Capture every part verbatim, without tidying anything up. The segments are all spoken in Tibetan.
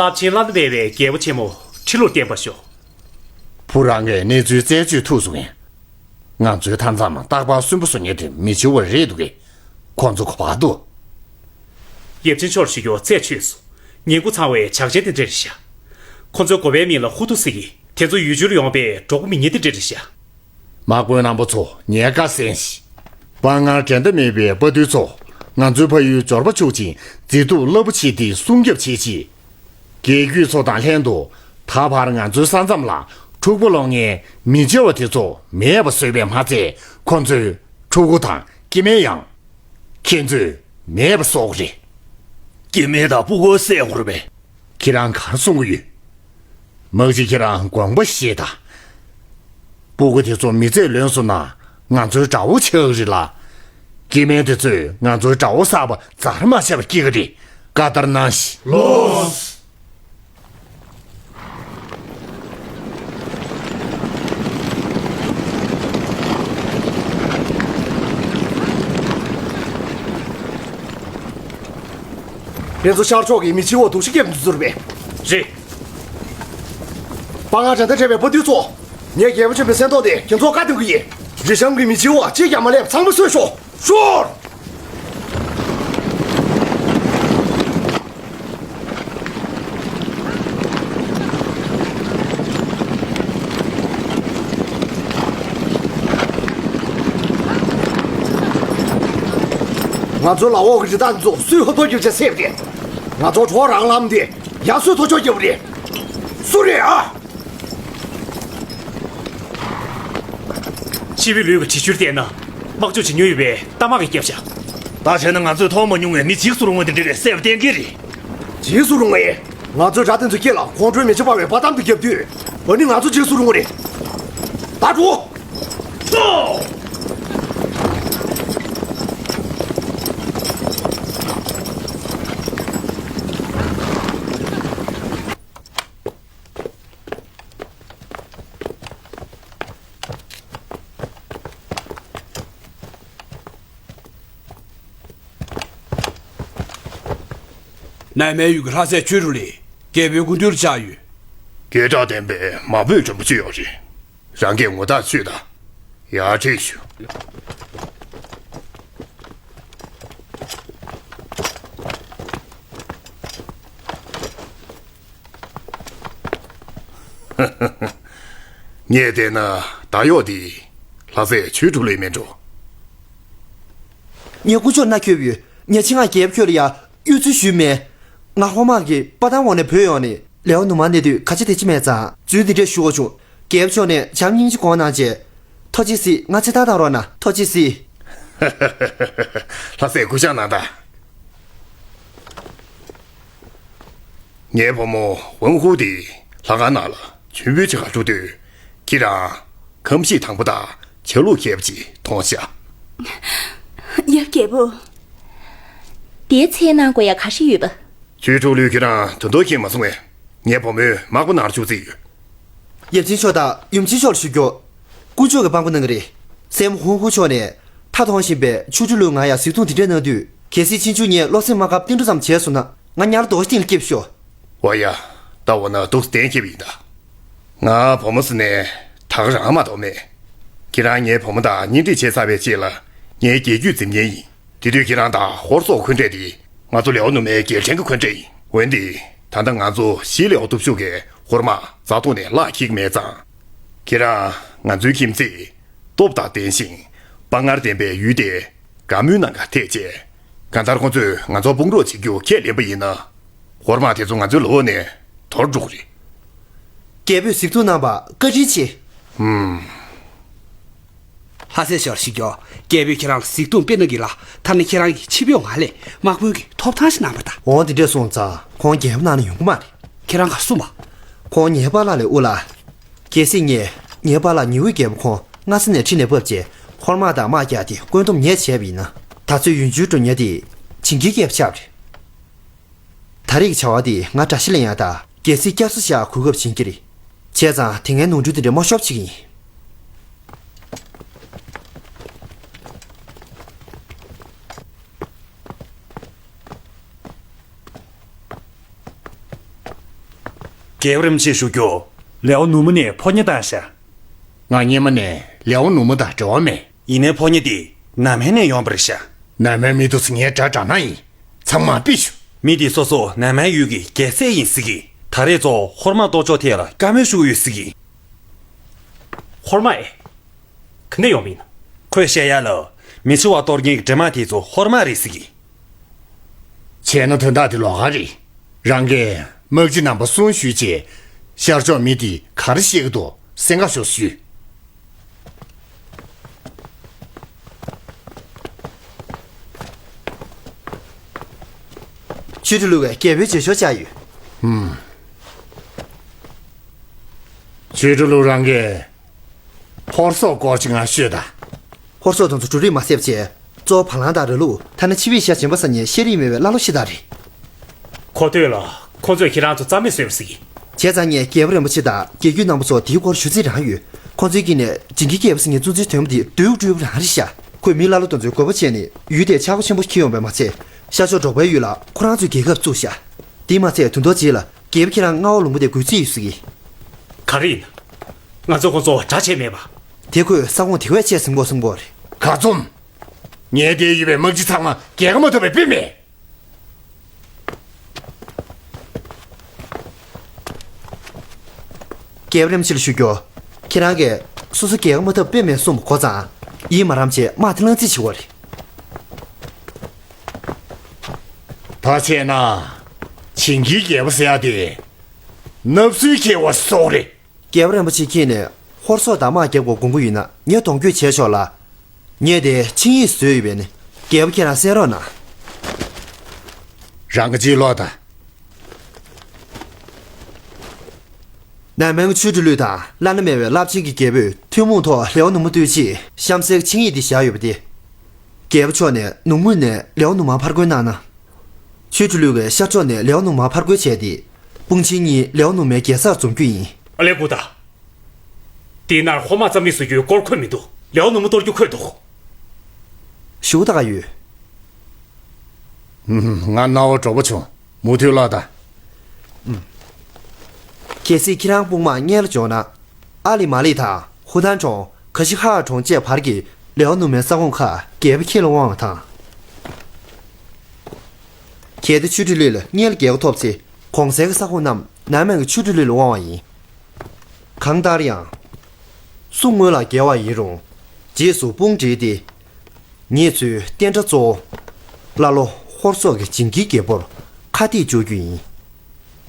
རླབས་ཆེན་བླ་ན་མེད་པའི་རྒྱལ་པོ་ཆེན་མོ་ཁྲི་ལོར་བརྟན་པར་ཤོག་བུ་རང་གིས་གནས་ཚུལ་རྩད་གཅོད་ཐུབ་སོང་ངས། ང་ཚོའི་མཐའ་མཚམས་རྟག་པར་སུན་པོ་བཟོ་མཁན་དེ་མི་བྱེ་བ་རེད་འདུག་གས། ཁོང་ཚོ་ག་པར་འདུག་ཡབ་ཆེན་མཆོག་ལ་ཞུ་རྒྱུ་རྩད་ཆོད་སོང་། ཉན་གུ་ཚང་བའི་ཇག་ཆེན་དེ་འདྲ་རེད་ཤག་ཁོ་ཚོའི་དགོན་པའི་མིང་ལ་ཧུ་ཐུ་ཟེར་གི། དེ་ཚོ་ཡུལ་ཕྱོགས་ལ་ཡོང་པའི་གྲོགས་པོ་མི་ངན་དེ་འདྲ་རེད་ཤག་དམག་དཔོན་རྣམ་པ་ཚོ་ཉེན་ཁ་སེམས་ཤིག་དཔའ་ངར་འགྲན་ཟླ་མེད་པའི་དཔའ་རྟུལ་ཚོ། ང་ཚོའི་ཕ་ཡུལ་འབྱོར་པ་ཕྱུག་ཅིང་མཛེས་སྡུག་རླབས་པོ་ཆེ་འདི་སྲུང་སྐྱོབ་བྱེད་ཅིག་རྒྱལ་རྒྱུད་ཚོ་དང་ལྷན་དུ་ད་བར་ང་ཚོའི་ས་མཚམས་ལ་འཁྲུག་པ་སློང་མཁན་མི་བྱེ་བ་དེ་ཚོ་མེད་པ་བཟོས་པས་མ་ཚད། ཁོ་ཚོས་ཕྲུ་གུ་དང་སྐྱེ་དམན་ཡང་ཁྱེད་ཚོས་མེད་པ་བཟོ་དགོས་རེད། སྐྱེ་དམན་དང་ཕྲུ་གུ་བསད་དགོས་རེད་པས། ཁྱེད་རང་ག་རེ་གསུང་གི་ཡོད། མ་གཞི་ཁྱེད་རང་དགོངས་པ་བཞེས་དང་། ཕྲུ་གུ་དེ་ཚོ་མི་ཚེ་ལོན་སོང་ན་ང་ཚོའི་དགྲ་བོ་ཆགས་ཀྱི་རེད་ལ། སྐྱེ་དམན་དེ་ཚོས་ང་ཚོའི་དགྲ་བོ་གསར་པ་རྩར་མ་ཆད་པ་སྐྱེ་གི་རེད། བཀའ་ལྟར་གནང་ཞིག་ལོས། ཁྱེད་ཚོ་ཤར་ཕྱོགས་ཀྱི་མི་བྱེ་བ་སྡུག་ཤི་སྐྱེབ་འདུག་ཟེར་བས། རེད། དཔའ་ངར་འགྲན་ཟླ་བྲལ་བའི་དཔའ་རྟུལ་ཚོ། ངས་རྒྱལ་པོ་ཆེན་པོའི་སེམས་ཐོག་ནས་ཁྱེད་ཚོར་བཀའ་བསྡུ་གི་ཡིན། རི་གཤམ་གྱི་མི་བྱེ་བ་གཅིག་ཀྱང་མ་སླེབས། ཚང་མ་གསོད་ཤོག་ཤོར། ང་ཚོའི་ལག་འོག་གི་རི་དྭགས་ཚོ་སུས་ཧོབ་ཐོབ་རྒྱབ་བྱས་བསད་པ་རེད། ང་ཚོ་གྲོགས་རང་ལམ་དེ་ཡར་སོས་ཐོ་ཅོག་རྒྱབ་པ་རེད། སུ་རེད་ཨ། སྤྱི་བོའི་ལུས་ཀྱི་དྲི་ཆུར་བལྟས་ན། དམག་འཇོག་བྱེད་མྱོང་ཡོད་པའི་རྟ་དམག་གིས་བརྒྱབ་བཞག་ད་བྱས་ན་ང་ཚོས་མཐོང་མ་མྱོང་བའི་མི་འཇིགས་སུ་རུང་བ་དེ་འདྲ་རེད་བསད་པ་གཏན་འཁེལ་རེད། འཇིགས་སུ་རུང་བས། ང་ཚོས་དགྲ་དེ་ཚོའི་དཀྱིལ་ལ་ཁོང་ཁྲོའི་མེ་ལྕེ་འབར་བའི་དཔའ་གཏམ་དེ་བརྒྱབ་དུས། ཨ་ནི་ང་ཚོ་འཇིགས་སུ་རུང་བ་རེད། ད་འགྲོ། གནས་མལ་ཡུལ་གྱི་ལྷ་སྲས་ཆོས་དྲུག་ལས་རྒྱལ་པོའི་སྐུ་མདུན་ལ་བཅར་ཡོད། སྐད་གྲགས་ལྡན་པའི་མ་བོས་འཇོན་པོ་ཅིག་ཡོད་རེད། རང་གིས་ངོ་ཐག་ཆོད་དང་། ཡར་ཁྲིད་ཞུ། ངས་བལྟས་ན་ད་གཡོག་འདི་ལྷ་སྲས་ཆོས་དྲུག་ལས་མིན་འགྲོ། ངས་དཀོན་མཆོག་མནའ་འཁྱོལ་ཡོད། ངས་ཆེད་མངགས་རྒྱལ་པོ་ཁྱོད་ལ་ཡ་གཡོ་རྫུན་ཞུས་མེད། ང་ཧོར་དམག་གིས་དཔའ་ཐང་འོག་ནས་བུད་ཡོང་ནས་ལེའོ་ནུ་མ་གནས་དུས་ག་ཅི་དེ་ཅི་མེད་ཙང་རྫུན་འདི་འདྲས་ཞུ་དགོས་བྱུང་། རྒྱལ་པོ་མཆོག་ནས་བྱམས་སྙིང་རྗེ་དགོངས་གནང་བྱས། ཐུགས་རྗེ་གཟིགས། ང་ཕྱིར་ཐར་བཏང་རོགས་གནང་། ཐུགས་རྗེ་གཟིགས། ལྷ་སྲས་སྐུ་ཞབས་གནང་དང་། ངའི་བུ་མོ་ཝང་ཧུ་དེ་ལྷ་ཁང་ནང་ལ་མཆོད་འབུལ་བྱེད་གར་འགྲོ་དུས། ཁྱེད་རང་ཁམས་བཞི་དང་པོ་དང་ཆ་ལུགས་མཁས་པ་ཅིག་མཐོང་ཤག་ཡབ་རྒྱལ་པོ། དེའི་ཚེ་གནང་དགོས་ཡ་ག་རེ་ཡོད་པ། ཆོས་དྲུག་ལུས་ཁྱེད་རང་དོན་དོ་ཁྱེད་མ་སོང་བས། ངའི་བུ་མོས་མག་པ་ནང་ལ་བཅུག་རྩིས་ཡོད། ཡབ་ཆེན་མཆོག་དང་ཡུམ་ཆེན་མཆོག་ལ་ཞུ་རྒྱུ། དཀོན་མཆོག་གིས་དཔང་པོ་གནང་གི་རེད། སྲས་མོ་ཧུང་ཧུ་མཆོག་ནས་ད་མཐོང་བཞིན་པའི་ཆོས་དྲུག་ལུས་ང་ཡ་གཟིགས་མཐོང་དེ་འདྲས་གནང་དུས། གལ་སྲིད་ཕྱིན་ཆད་ངས་བློ་སེམས་མ་ཁ་བརྟན་འགྲོ་ཙམ་བྱས་སོང་ན་ང་ཉར་རྡོ་སྟེང་ལ་སྐྱེལ་ཤོག་འོ་ཡ། ད་འོ་ན་འདུག་སེ་གཏན་འཁེལ་བ་ཡིན་ད། ང་བུ་མོ་ཟེར་ནས་ད་ག་རང་མ་གཏོགས་མེད། ཁྱེད་རང་ངའི་བུ་མོ་དང་གཉེན་སྒྲིག་བྱས་ཚར་བའི་རྗེས་ལ་ངའི་རྒྱལ་རྒྱུད་འཛིན་མཁན་ཡིན། དེ་དུས་ཁྱེད་རང་དང་ཧོར་སོག་འཁོན་འཕྲད་དེ་ང་ཚོ་ལེའོ་ནུ་མའི་རྒྱལ་ཕྲན་གྱི་འཁོན་འཕྲད་ཡིན། འོན་ཏེ་ད་ལྟ་ང་ཚོ་གཞིས་ལེའོ་སྟོབས་ཤུགས་ཀྱིས་ཧོར་དམག་རྩ་ཐོག་ནས་བརླག་འཁྱེར་གྱི་མེད་ཙང་། ཁྱེད་རང་ང་ཚོའི་ཁྱིམ་མཚེས་སྟོབས་དང་ལྡན་ཞིང་དཔའ་ངར་ལྡན་པའི་ཡུལ་དེ་དགའ་མོས་གནང་ག་ཐད་བྱས། གང་ལྟར་ཁོང་ཚོས་ང་ཚོ་དཔུང་རོགས་བྱེད་རྒྱུ་ཁས་ལེན་པ་ཡིན་ན། ཧོར་དམག་དེ་ཚོ་ང་ཚོའི་ལོགས་ནས་འཐོར་འགྲོ་གི་རེད། རྒྱལ་པོས་གཟིགས་རྟོག་གནང་བར་བཀའ་དྲིན་ཆེ། ཧུམ། ལྷ་སྲས་ཞབས་ཞུ་རྒྱོ། རྒྱལ་པོས་ཁྱེད་རང་ལ་གཟིགས་རྟོག་དཔེ་གནང་གི་ལ། ཐ་ན་ཁྱེད་རང་གིས་ཕྱིར་འབུད་ཡོང་ང་ལས་དམག་དཔོན་གྱི་ཐོབ་ཐང་ཞིག་གནང་བ་དང་། འོ་དེ་འདྲས་སོང་ཙང་ཁོང་རྒྱལ་པོ་གནང་ན་ཡོང་གི་མ་རེད། ཁྱེད་རང་ག་གསུངས་པ། ཁོང་ངའི་པཱ་ལགས་ལས་དབུ་ལ། གལ་སྲིད་ངས་ངའི་པཱ་ལགས་ཉི་འོད་རྒྱལ་པོ་ཁོང་སྔ་ས་ནས་ཁྲིད་ནས་བབས་རྗེས་ཧོར་དམག་དང་དམག་རྒྱག་སྟེ་བཀོད་འདོམས་ངས་བྱས་པ་ཡིན་ན། ད་ཚོད་ཡུལ་ཆུའི་འགྲོ་ཉེ་དེ་བྱིན་གྱིས་རྒྱལ་པོ་ཆགས་པ་རེད། ད་རེས་ཀྱི་བྱ་བ་དེ་ང་དགྲ་ཤ་ལེན་ཡག་དང་། གལ་སྲིད་བསྐྱར་གསོ་བྱ་ཡག་གོ་སྐབས་བྱིན་གྱི་རེད། བྱས་ཙང་དེ་སྔའི་ནོར་འཁྲུལ་དེ་འདྲ་མ་ཤོར་བྱེད་ཀྱི་ཡིན། རྒྱལ་བ་རིན་པོ་ཆེ་ཞུ་རྒྱུ། ལེའོ་ནུབ་མོ་ནས་ཕོ་ཉ་བཏང་ཤག་ང་སྔོན་མ་ནས་ལེའོ་ནུབ་མོ་དང་འབྲེལ་བ་མེད། ཡིན་ནའི་ཕོ་ཉ་དེ་ནམ་ཧན་ནས་ཡོང་བ་རེད་ཤག་ནམ་ཧན་མི་འདུག་ཟེར། ངས་དྲ་དྲ་ན་ཡིན། ཚང་མ་ཕུད་ཤོག་མི་དེ་སོ་སོ་ནམ་ཧན་ཡུལ་གྱི་རྒྱལ་སྲས་ཡིན་ཟེར་གི། ད་རེས་ཚོ་ཧོར་དམག་གཏོར་ཕྱོགས་ཐད་ལ་བཀའ་མོལ་ཞུ་གི་ཡོད་ཟེར་གི། ཧོར་དམག་ཨེ། ག་ནས་ཡོང་བ་ཡིན་ན། ཁོས་བཤད་ཡ་ལ། མི་ཆེ་བ་གཏོར་མཁན་གྱི་འདྲེ་དམག་དེ་ཚོ་ཧོར་དམག་རེད་ཟེར་གི། བྱས་ན་དོན་དག་དེ་ལོགས་ཀ་རེད། རང་གིས་དམག་སྤྱི་རྣམ་པ་གསུམ་ཞུས་རྗེས། ཤར་ཕྱོགས་མི་དེས་ག་རེ་བཤད་ཀྱི་འདུག་གསན་ག་ཤོག་ཞུས། ཆོས་སྒྲོན་ལུགས་ཀྱིས་རྒྱལ་པོའི་བརྗེད་ཤོག་བཅར་ཡོད། ཧུམ། ཆོས་སྒྲོན་ལུགས་རང་གིས་ཧོར་སོག་སྐོར་ཅིག་ང་ཤོད་དང་། ཧོར་སོག་དེ་ཚོ་འབྲུ་རིགས་མ་བསད་བྱས། གཙོ་བོ་བ་ལང་དང་ར་ལུག་ཐ་ན་ཕྱི་པའི་ཤ་ཆེན་པོ་ཟ་མཁན་ཤེས་རིག་མེད་པའི་ཀླ་ཀློ་ཞིག་དག་རེད། གོ་ཐོས་ལ། ཁོ་ཚོས་ཁྱེད་རང་ཚོ་རྩ་མེད་བཟོས་པ་ཟེར་གི། བྱས་ཙང་ངས་རྒྱལ་པོ་རིན་པོ་ཆེ་དང་རྒྱལ་བརྒྱུད་རྣམ་པ་ཚོར་དེའི་སྐོར་ཞུ་རྩིས་རང་ཡོད། ཁོང་ཚོའི་དཀྱིལ་ནས་བྱིན་གྱིས་རྒྱལ་པོ་ཟེར་མཁན་བཙུན་ཚུལ་དོན་པོ་དེ་རྡོའི་སྤྲུལ་པ་རང་རེད་ཤག་ཁོས་མི་ཀླ་ཀློ་དེ་ཚོའི་རྒོལ་པ་བྱས་ནས་ཡུལ་དེར་ཆག་སྒོ་ཆེན་པོ་འཁྱེར་ཡོང་བས་མ་ཚད། ཤར་ཕྱོགས་འབྲོག་པའི་ཡུལ་ལ་ཁོ་རང་ཚོས་རྒྱལ་ཁབ་བཙུགས་ཤག་དེས་མ་ཚད་དོན་ཐོག་རྗེས་ལ་རྒྱལ་པོ་ཁྱེད་རང་རྔ་བ་ལུང་པ་དེར་འགོད་རྩིས་ཡོད་ཟེར་གི། ག་རེ་ཡིན། ང་ཚོས་ཁོ་ཚོ་དགྲ་བྱས་མེད་པ། དེ་ཁོས་ས་ཁོངས་དེ་བས་ཆེ་ཟིན་གོ་ཟིན་གོ་རེད། ག་ཚོམ། ངའི་དེར་ཡོད་པའི་དམག་སྤྱི་ཚང་མ་རྒྱལ་ཁ་མ་ཐོབ་པའི་དཔེ་མེད། རྒྱལ་པོ་རིན་པོ་ཆེ་ལ་ཞུ་རྒྱུ། ཁྱེད་རང་གིས་སོ་སོ་རྒྱལ་ཁ་མ་ཐོབ་དཔེ་མེད་གསུངས་པ་གོ་ཙང་། ཡིད་མ་རངས་བྱས་དམག་དེ་བསླངས་རྩིས་བྱེད་དགོས་རེད། ད་བྱས་ན། བྱིན་གྱིས་རྒྱལ་པོ་ཟེར་ཡ་དེ། ནབ་སུའི་ཁྱེར་བ་སོགས་རེད། རྒྱལ་པོ་རིན་པོ་ཆེ་ཁྱེད་ནས་ཧོར་སོག་དང་དམག་རྒྱག་དགོས་དགོངས་ཀྱི་ཡོད་ན་ངས་གདོང་སྐྱོད་བྱས་ཆོག་ལ། ངས་དེ་ཆིངས་ཡིག་བཟོས་ཡོད་པས་ནི། རྒྱལ་པོ་ཁྱེད་རང་གསན་རོགས་གནང་། རང་གི་ཅི་ལོག་ད། ནན་མན་ཆོས་སྒྲོན་ལུགས་དང་བླ་ན་མེད་པའི་རླབས་ཆེན་གྱི་རྒྱལ་པོས་ཐུན་མོང་ཐོག་ལེའོ་ནུབ་མོ་གཏོད་ཆེད་གཤམ་གསལ་གྱི་ཆིངས་ཡིག་འདི་བཞག་ཡོད་པ་སྟེ། རྒྱལ་པོ་མཆོག་ནས་ནུབ་ངོས་ནས་ལེའོ་ནུབ་མར་ཕར་རྒོལ་གནང་ན། ཆོས་སྒྲོན་ལུགས་ཀྱིས་ཤར་ཕྱོགས་ནས་ལེའོ་ནུབ་མར་ཕར་རྒོལ་བྱས་ཏེ། དཔུང་ཆེན་གཉིས་ལེའོ་ནུབ་མའི་རྒྱལ་སར་འཛོམས་རྒྱུ་ཡིན། ཨ་ལེ་ཀུ་ད། དེའི་ནང་ཧོར་དམག་རྩ་མེད་བཟོ་རྒྱུའི་སྐོར་འཁོད་མི་འདུག་ལེའོ་ནུབ་མོ་གཏོར་རྒྱུ་འཁོད་འདུག་ཞུ་ད་ག་ཡོད། ཧུམ། ང་རྣ་བ་གྲོགས་པོ་བྱུང་། མུ་མཐུད་ལོག་ད། གལ་སྲིད་ཁྱེད་རང་དཔུང་དམག་སྔོན་ལ་འབྱོར་ན། ཨ་ལི་མ་ལི་དང་ཧུ་ཐན་གྲོང་ཁ་ཤི་ཧ་གྲོང་བཅས་བར་གྱི་ལེའོ་ནུབ་མའི་ས་ཁོངས་ཁག་རྒྱལ་པོ་ཁྱེད་ལ་དབང་བ་དང་། གལ་ཏེ་ཆོས་སྒྲོན་ལུགས་ལ་སྔོན་ལ་རྒྱལ་ཁ་ཐོབ་ཚེ་གོང་གསལ་གྱི་ས་ཁོངས་རྣམས་ནན་མན་གྱི་ཆོས་སྒྲོན་ལུགས་ལ་དབང་བ་ཡིན། གང་ལྟར་ཡང་། སུ་སྔོན་ལ་རྒྱལ་བ་ཡིན་རུང་། རྗེས་སུ་དཔུང་སྒྲིལ་ཏེ། ངེད་ཚོའི་བསྟན་དགྲ་གཙོ་བོ། ཀླ་ཀློ་ཧོར་སོག་གི་བྱིན་གྱིས་རྒྱལ་པོར་ཁ་གཏད་གཅོག་རྒྱུ་ཡིན།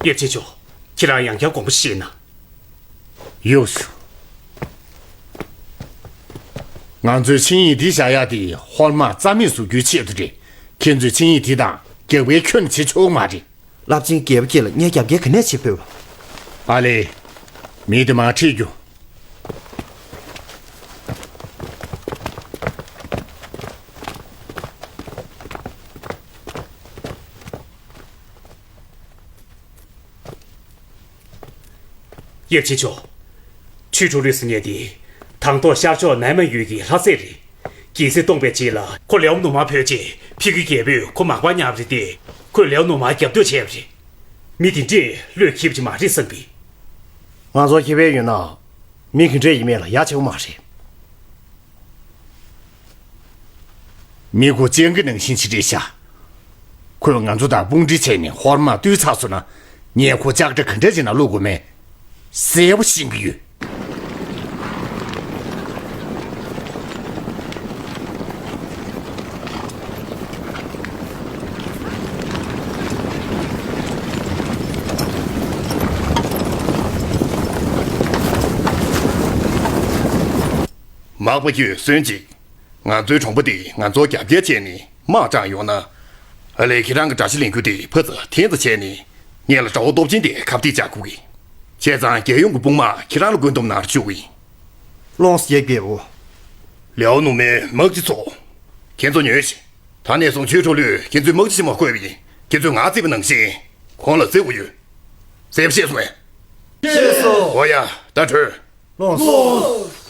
ཡབ་ཆེན་མཆོག་ཁྱེད་རང་ཡང་བསྐྱར་དགོངས་པ་བཞེས་ན། ཡོད་ཤོག་ང་ཚོས་ཆིངས་ཡིག་འདི་བཞག་ཡག་དེ་ཧོར་དམག་རྩ་མེད་བཟོ་རྒྱུའི་ཆེད་དུ་རེད། ཁྱེད་ཚོས་ཆིངས་ཡིག་འདི་དང་རྒྱབ་འགལ་ཁྱོན་ནས་བྱེད་ཆོག་གི་མ་རེད། རླབས་ཆེན་རྒྱལ་པོ་ཁྱེད་ལ་ངས་རྒྱབ་འགལ་ག་ནས་བྱེད་ཕོད་པ། ཨ་ལེ། མི་དེ་མར་ཁྲིད་རྒྱུ། ཡབ་ཆེན་མཆོག་ཆོས་སྒྲོན་ལུགས་ཟེར་མཁན་དེ། དང་ཐོག་ཤར་ཕྱོགས་ནན་མན་ཡུལ་གྱི་ལྷ་སྲས་རེད། རྒྱལ་སྲིད་སྟོངས་པའི་རྗེས་ལ་ཁོ་ལེའོ་ནུབ་མར་བྲོས་རྗེས་ཕ་གི་རྒྱལ་པོས་ཁོ་མག་པར་ཉར་བ་རེད་དེ། ཁོས་ལེའོ་ནུབ་མར་རྒྱབ་གཏོད་བྱས་པ་རེད། མི་དེ་འདྲས་བློས་འཁེལ་གྱི་མ་རེད་བསམ་པས། ང་ཚོ་ཁེ་ཕན་ཡོད་ན། མི་ག་འདྲས་ཡིན་མིན་ལ་ཡ་བྱེད་དགོས་མ་རེད། མི་ཁོ་སྤྱང་ཀི་ནང་བཞིན་ཞིག་རེད་ཤག་ཁོས་ང་ཚོ་དང་དཔུང་སྒྲིག་བྱས་ནས་ཧོར་དམག་བཏུལ་ཚར་སོང་ན། ངས་ཁོ་ལྕགས་དྲ་ག་འདྲས་ཅིག་ནང་བླུག་དགོས་མིན་གསལ་པོ་ཤེས་ཀྱི་ཡོད། མག་པ་ཁྱོད་གསོན་ཅིག། ང་ཚོའི་གྲོང་པ་དེ་ང་ཚོར་རྒྱབ་འགལ་བྱས་ནས་དམག་དྲངས་ཡོང་ན། ཨ་ལས་ཁྱེད་རང་གི་དགྲ་ཤ་ལེན་རྒྱུ་དེ་ཕར་ཚུར་འཐེན་ཚུར་བྱས་ནས་ངེད་ལ་དགྲ་བོ་སྟོབས་ཆེན་དེ་ཁ་གཏད་བཅག་དགོས་གི། བྱས་ཙང་རྒྱལ་ཡོངས་ཀྱི་དཔུང་དམག་ཁྱེད་རང་ལ་བཀོད་འདོམས་གནང་རོགས་ཞུ་གི་ཡིན། ལོངས་སུ་རྒྱལ་རྒྱལ་པོ། ལེའོ་ནུ་མའི་དམག་སྤྱི་ཚོ། ཁྱེད་ཚོ་ཉོན་ཞིག། ད་ནས་བཟུང་ཆོས་དྲུག་ལུས་ཁྱེད་ཚོའི་དམག་སྤྱི་ཆེན་མོར་བསྐོས་པ་ཡིན། ཁྱེད་ཚོས་ང་བརྩིས་པ་ནང་བཞིན་ཁོང་ལ་བརྩི་དགོས་ཡོད། བརྩི་བ་ཤེས་སོང་ངས། ཤེས་སོང་། འོ་ཡ། ད་གྲོལ། ལོངས་སོ།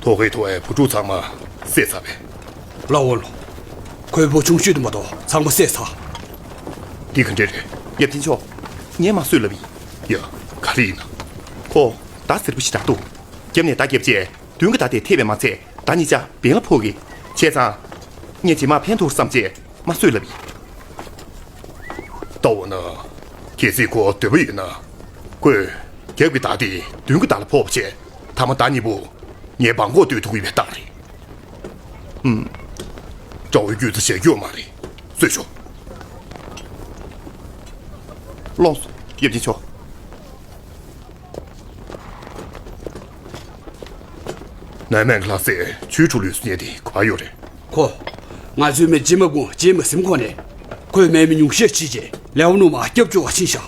ཐོ་ཧེ་ཐོ་ཧའི་བུ་ཕྲུག་ཚང་མ་བསད་ཚར་བས། ལའོ་ལོ། ཁོའི་བུ་ཆུང་ཤོས་དེ་མ་གཏོགས་ཚང་མ་བསད་ཚར། འདི་ག་འདྲས་རེད། ཡབ་ཆེན་མཆོག། ངས་མ་གསོད་ལབ་ཡིན། ཡ། ག་རེ་ཡིན་ན། ཁོ་མདའ་སེར་པོ་ཞིག་དྲག་འདུག། རྒྱབ་ནས་མདའ་བརྒྱབ་རྗེས་མདུན་གྱི་མདའ་དེ་ཐེབས་པས་མ་ཚད་མདའ་གཉིས་ཆ་འབེན་ལ་ཕོག་གི། བྱས་ཙང་། ངས་རྗེས་མ་ཕན་ཐོགས་བསམ་བྱས་མ་གསོད་ལབ་ཡིན། ལྟ་འོ་ན། གལ་སྲིད་ཁོ་འདོད་པ་ཡོད་ན། ཁོས་རྒྱབ་ཀྱི་མདའ་དེ་མདུན་གྱི་མདའ་ལ་ཕོག་པ་བྱས་མཐའ་མ་མདའ་གཉིས་པོ་ངའི་སྦྲང་ཁོག་གཏོད་ཐུབ་ཀྱི་ཡོད་པའི་རྟགས་རེད། ཨུམ། དགྲ་བོའི་རྒྱུད་ཚོ་བཞག་རྒྱུ་ཡོད་མ་རེད། གསོད་ཤོག། ལོངས་སོ། ཡབ་ཆེན་མཆོག། ནའི་མན་གྱི་ལྷ་སྲས་ཆོས་དྲུག་ལུས་སུ་ཉེ་དེ་ག་པར་ཡོད་རེད། ཁོ། ང་ཚོའི་མི་རྗེས་མ་དགུང་རྗེས་མ་ཟིན་གོང་ནས། ཁོས་མེད་མི་ཉུང་ཤས་ཕྱིས་རྗེས་ལེའོ་ནུ་མ་སྐྱབས་བཅོལ་བ་ཕྱིན་ཤག།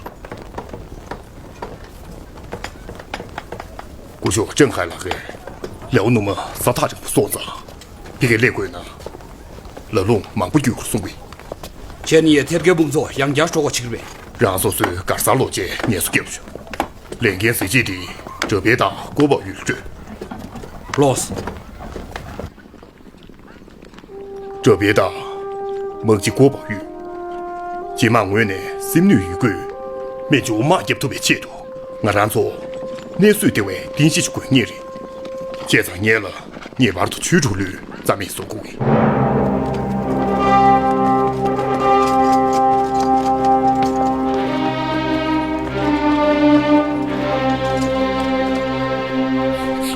སྐུ་ཞབས་ཀྲེང་ཧའེ་ལགས་ཀྱིས་ལེའོ་ནུ་མ་ས་ཐག་རིང་པོ་སོང་ཙང་། ཕ་གིར་སླེབས་དགོས་ན། ལ་ལུང་མང་པོ་བརྒྱུད་དགོས་གསུངས་པས། ཁྱེད་གཉིས་ཐེར་གྱི་དཔུང་ཚོགས་ཡང་བསྐྱར་འགྲོ་དགོས་ཆགས་རེད་པས། རང་སོ་སོའི་སྒར་སར་ལོག་རྗེས་ངལ་གསོ་རྒྱབ་ཤོག། ལས་འགན་གཟི་བརྗིད་དེ་ཀྲོ་པེ་དང་ཀོ་པའོ་ཡུས་སྤྲོད། ལོས། ཀྲོ་པེ་དང་། དམག་སྤྱི་ཀོ་པའོ་ཡུས། རྗེས་མ་ངོས་ནས་སེམས་ནུས་ཡོད་རྒུས། མན་ཇུ་དམག་རྒྱབ་ཐུབ་པའི་ཆེད་དུ། ང་རང་ཚོ། གནས་བཟོད་བདེ་བའི་རྟེན་གཞི་ཞིག་དགོས་ངེས་རེད། བྱས་ཙང་ངེད་ལ། ངེས་པར་དུ་ཆོས་དྲུག་ལུས་རྩ་མེད་བཟོ་དགོས།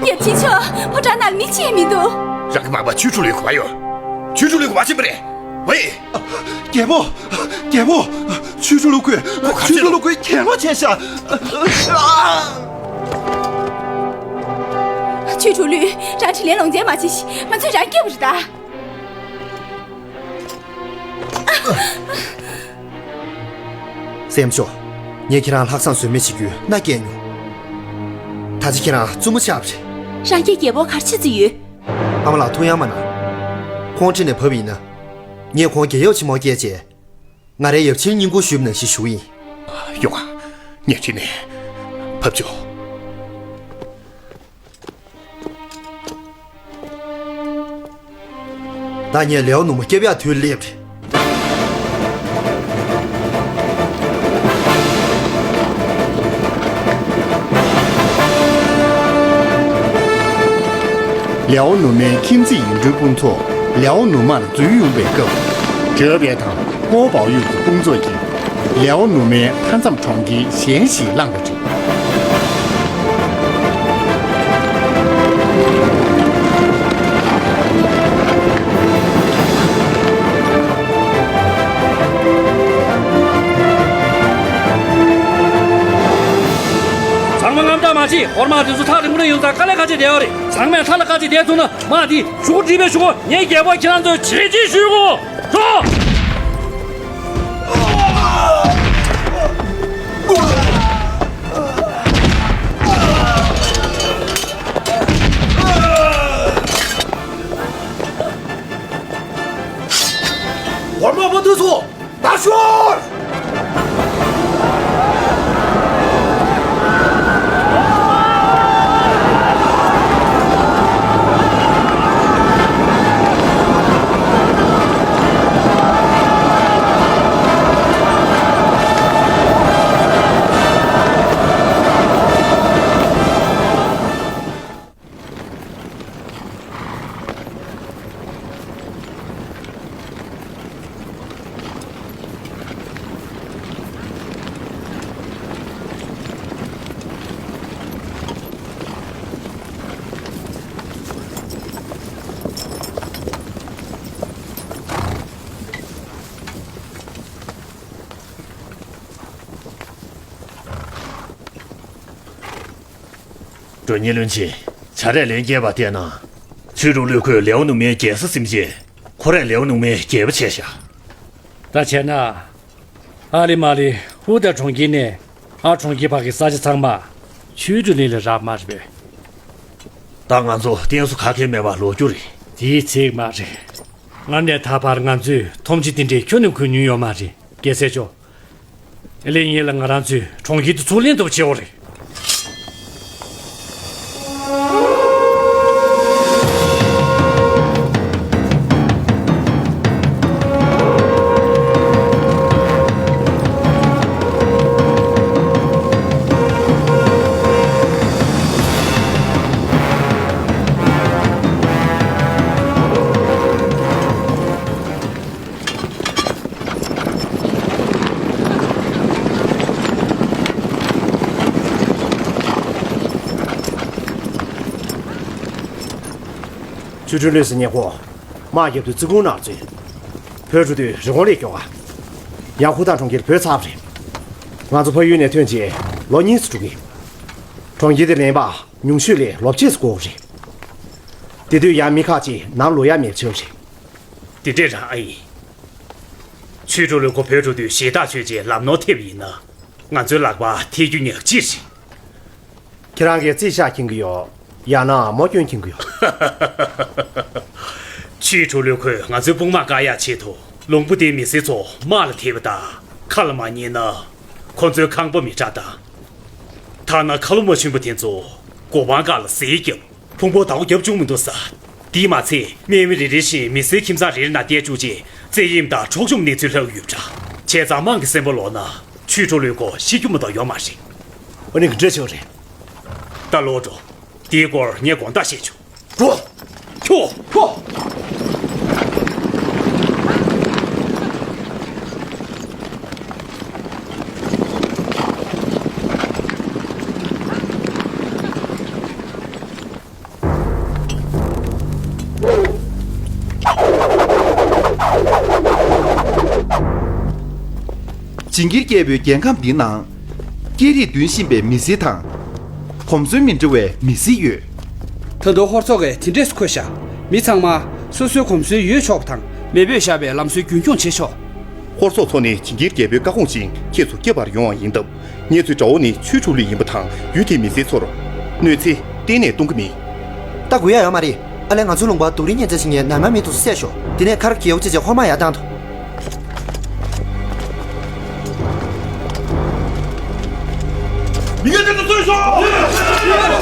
ཡབ་ཆེན་མཆོག། ཕོ་བྲང་ནང་མི་གཅིག་མི་འདུག། རང་གི་མག་པ་ཆོས་དྲུག་ལུས་ག་པར་ཡོད། ཆོས་དྲུག་ལུས་ག་པར་ཕྱིན་པ་རེད། ཝེ། རྒྱལ་པོ། རྒྱལ་པོ། ཆོས་དྲུག་ལུས་ཁོས། ཁོ་ག་ཆོས་དྲུག་ལུས་ཁོས་གྱེན་ལོག་བྱས་ཤག། ཆོས་དྲུག་ལུས་རང་དྲིན་ལན་ལོག་འཇལ་མ་བྱེད་ཞིག། ང་ཚོས་རང་སྐྱོབ་པ་རེད་ད། སྲས་མོ་མཆོག། ངས་ཁྱེད་རང་ལྷག་བསམ་ཟོལ་མེད་བྱེད་རྒྱུའི་མནའ་བསྐྱལ་མྱོང་། ད་ཆ་ཁྱེད་རང་བཙུན་མོ་ཆགས་པ་རེད། རང་གིས་རྒྱལ་པོར་ག་རེ་བྱེད་རྩིས་ཡོད། ཨ་མ་ལགས་ཐུགས་ཡང་མ་གནང་། ཁོང་ཁྲིད་ནས་བབས་ཡིན་ན། ངས་ཁོང་རྒྱལ་ཡབ་ཆེན་མོར་བསྐྱལ་རྗེས། ང་རའི་ཡབ་ཆེན་བསྙེན་བཀུར་ཞུས་པ་ནང་བཞིན་ཞུ་གི་ཡིན། ཡོང་ང་། ངས་ཁྲིད་ནས་བབས་ཆོག། ད་ངས་ལེའོ་ནུ་མོ་སྐྱོབ་ཡག་དུས་སླེབས་རེད། ལེའོ་ནུ་མའི་ཁྱིམ་མཚེས་ཡུལ་གྲུའི་དཔུང་ཚོགས་ལེའོ་ནུ་མར་འཛུལ་ཡོང་བའི་སྐབས། ཀྲོ་པེ་དང་ཀོ་པའོ་ཡུས་ཀྱི་དཔུང་ཚོགས་ཀྱིས། ལེའོ་ནུ་མའི་མཐའ་མཚམས་གྲོང་ཁྱེར་གཞན་ཞིག་བླངས་པ་རེད། ཚང་མ་དངངས་སྐྲག་མ་བྱེད། ཧོར་དམག་དེ་ཚོ་ཐག་རིང་པོ་ནས་ཡོང་ཙང་དཀའ་ལས་ཁག་ཅིག་བསྡད་ཡོད་རེད། ཚང་མས་མཐའ་ལ་བཀག་ཅིག་བསྡད་ཐུབ་ན་དམག་དེ་གཞུག་གུ་འགྲིལ་བའི་གཞུག་གུ་ངའི་རྒྱལ་པོ་ཁྱེད་རང་ཚོའི་བྱས་རྗེས་ཞུ་དགོས། འགྲོ། ཧོར་དམག་དམག་དོན་ཚོ། ད་ཤོར། ཉེ་བློན་ཆེན། བྱ་རས་ལན་བརྒྱད་པ་བལྟས་ན། ཆོས་དྲུག་ལུས་ཁོས་ལེའོ་ནུ་མའི་རྒྱལ་ས་ཟིན་རྗེས། ཁོ་རས་ལེའོ་ནུ་མའི་རྒྱལ་པོ་བྱས་ཤག་ད་བྱས་ན། ཨ་ལི་མ་ལི་ཧུ་ད་གྲོང་ཁྱེར་ནས་ཨ་གྲོང་ཁྱེར་བར་གྱི་ས་ཆ་ཚང་མ་ཆོས་དྲུག་ལུས་ལ་རག་མ་རེད་པས། ད་ང་ཚོ་བསྟེན་གསོལ་ག་གེ་མེད་པར་ལོག་རྒྱུ་རེད། དེའི་ཚིག་མ་རེད། སྔར་ནས་ད་བར་ང་ཚོས་ཐོབ་ཆ་དེ་འདྲའི་ཁྱོན་ནས་ཁུར་མྱོང་ཡོད་མ་རེད། རྒྱལ་སྲས་མཆོག་ཨ་ལས་ཉིན་ལ་ང་རང་ཚོས་གྲོང་ཁྱེར་དེ་ཚུར་ལེན་ཐུབ་པ་བྱེད་དགོས་རེད། ཆོས་སྒྲོན་ལུས་སུ་ཉེ་ཁོ། དམག་རྒྱབ་དུས་ཙི་ཁུང་ནང་འཛུལ། བོད་འགྲོ་དུས་རི་ཀོང་ལས་མགྱོགས་པ། ཡང་ཧུ་ཐང་གྲོང་ཁྱེར་བོད་ཚར་བ་རེད། ང་ཚོ་ཕ་ཡུལ་ནས་ཐོན་རྗེས་ལོ་གཉིས་སུ་འགྲོ་གི། གྲོང་ཁྱེར་དེ་ལེན་པ་ཉུང་ཤོས་ལས་ལོ་ཕྱེད་ཙམ་འགོར་བ་རེད། དེ་དུས་ཡང་མི་ཁག་ཅིག་ནང་ལོག་ཡ་མེད་པ་ཆགས་པ་རེད། དེ་འདྲས་རང་ཨ་ཡིན། ཆོས་སྒྲོན་ལུས་ཁོ་བོད་འགྲོ་དུས་ཞེ་ཐག་ཆོད་རྗེས་ལམ་ནོར་ཐེབས་པ་ཡིན་ན། ང་ཚོའི་ལག་པར་ཐེབས་རྒྱུ་ཉག་གཅིག་རེད། ཁྱེད་རང་གིས་རྩིས་ཤག་འཁྱེར་གྱི་ཡོད། ཡང་ན་མོ་སྐྱོན་འཁྱེར་གྱི་ཡོད། ཆོས་སྒྲོན་ལུས་ཁོས་ང་ཚོའི་དཔུང་དམག་བཀག་ཡག་ཆེད་དུ་ལུང་པ་དེའི་མི་སེར་ཚོ་དམག་ལ་ཐེབས་པ་དང་ཁ་ལ་མ་ཉན་ན། ཁོ་ཚོའི་ཁང་པ་མི་དྲག་དང་། ཐ་ན་ཁ་ལོ་མ་ཆུན་པོ་དེ་ཚོ་སྒོ་འཕང་བཀག་ལ་ཟས་བརྒྱབ། ཕུང་པོ་ཟླ་བ་བརྒྱབ་བཅུག་མི་འདུག་ས། དེས་མ་ཚད་སྨན་མི་རེ་རེ་བཞིན་མི་སེར་ཁྱིམ་ཚང་རེ་རེ་ནང་བསྡད་བཅུག་རྗེས་བཙན་གཡེམ་དང་འཕྲོག་བཅོམ་གནས་ཚུལ་ལྷག་ཡོད་པ་འདྲ། བྱས་ཙང་དམངས་ཀྱི་སེམས་པ་ལོག་ན་ཆོས་སྒྲོན་ལུས་ཁོ་ཤི་རྒྱུ་མ་གཏོགས་ཡོད་མ་རེད། ཨ་ནི་ག་འདྲ་བྱེད་པ་རེད། ད་ལོག་འགྲོ། དེའི་སྐོར་ངས་དགོངས་དག་བཞེས་ཆོག་འགྲོ། ཁྱོ། ཁྱོ། ཇིང་གིར་རྒྱལ་པོའི་རྒྱལ་ཁམས་འདིའི་ནང་། སྐད་རིགས་བསྟུན་བཞིན་པའི་མི་སེར་དང་། གོམས་སྲོལ་མི་འདྲ་བའི་མི་སེར་ཡོད། ད་དུང་ཧོར་ཚོགས་ཀྱིས་དེ་འདྲས་བཀོད་བཞག་མི་ཚང་མ་སོ་སོའི་གོམས་སྲོལ་ཡོད་ཆོག་པ་དང་། མེས་པོས་བཞག་པའི་ལམ་སྲོལ་རྒྱུན་འཁྱོངས་བྱེད་ཆོག་ཧོར་ཚོགས་ཚོ་ནི་ཇིང་གིར་རྒྱལ་པོའི་བཀའ་དགོངས་བཞིན་ཁྱེད་ཚོ་སྐྱབས་པར་ཡོང་བ་ཡིན་སྟབས། ངེད་ཚོའི་དགྲ་བོ་ནི་ཆོས་དྲུག་ལུས་ཡིན་པ་དང་། ཡུལ་དེའི་མི་སེར་ཚོར་གནོད་འཚེ་གཏན་ནས་གཏོང་གི་མེད། ད་དགོས་ཡ་ཡོད་མ་རེད། ཨ་ལས་ང་ཚོའི་ལུང་པར་སྡུག་རུས་ཉེན་ཚ་ཞིག་ངས་ནར་མ་མི་འདུག་སེ་བཤད་ཤོག་དེ་ནས་ཁ་ར་གི་ཡའུ་ཅེ་ཅེ་ཧོར་དམག་ཡར་བཏང་དུ། མི་ངན་དེ་ཚོ་གསོད་ཤོག་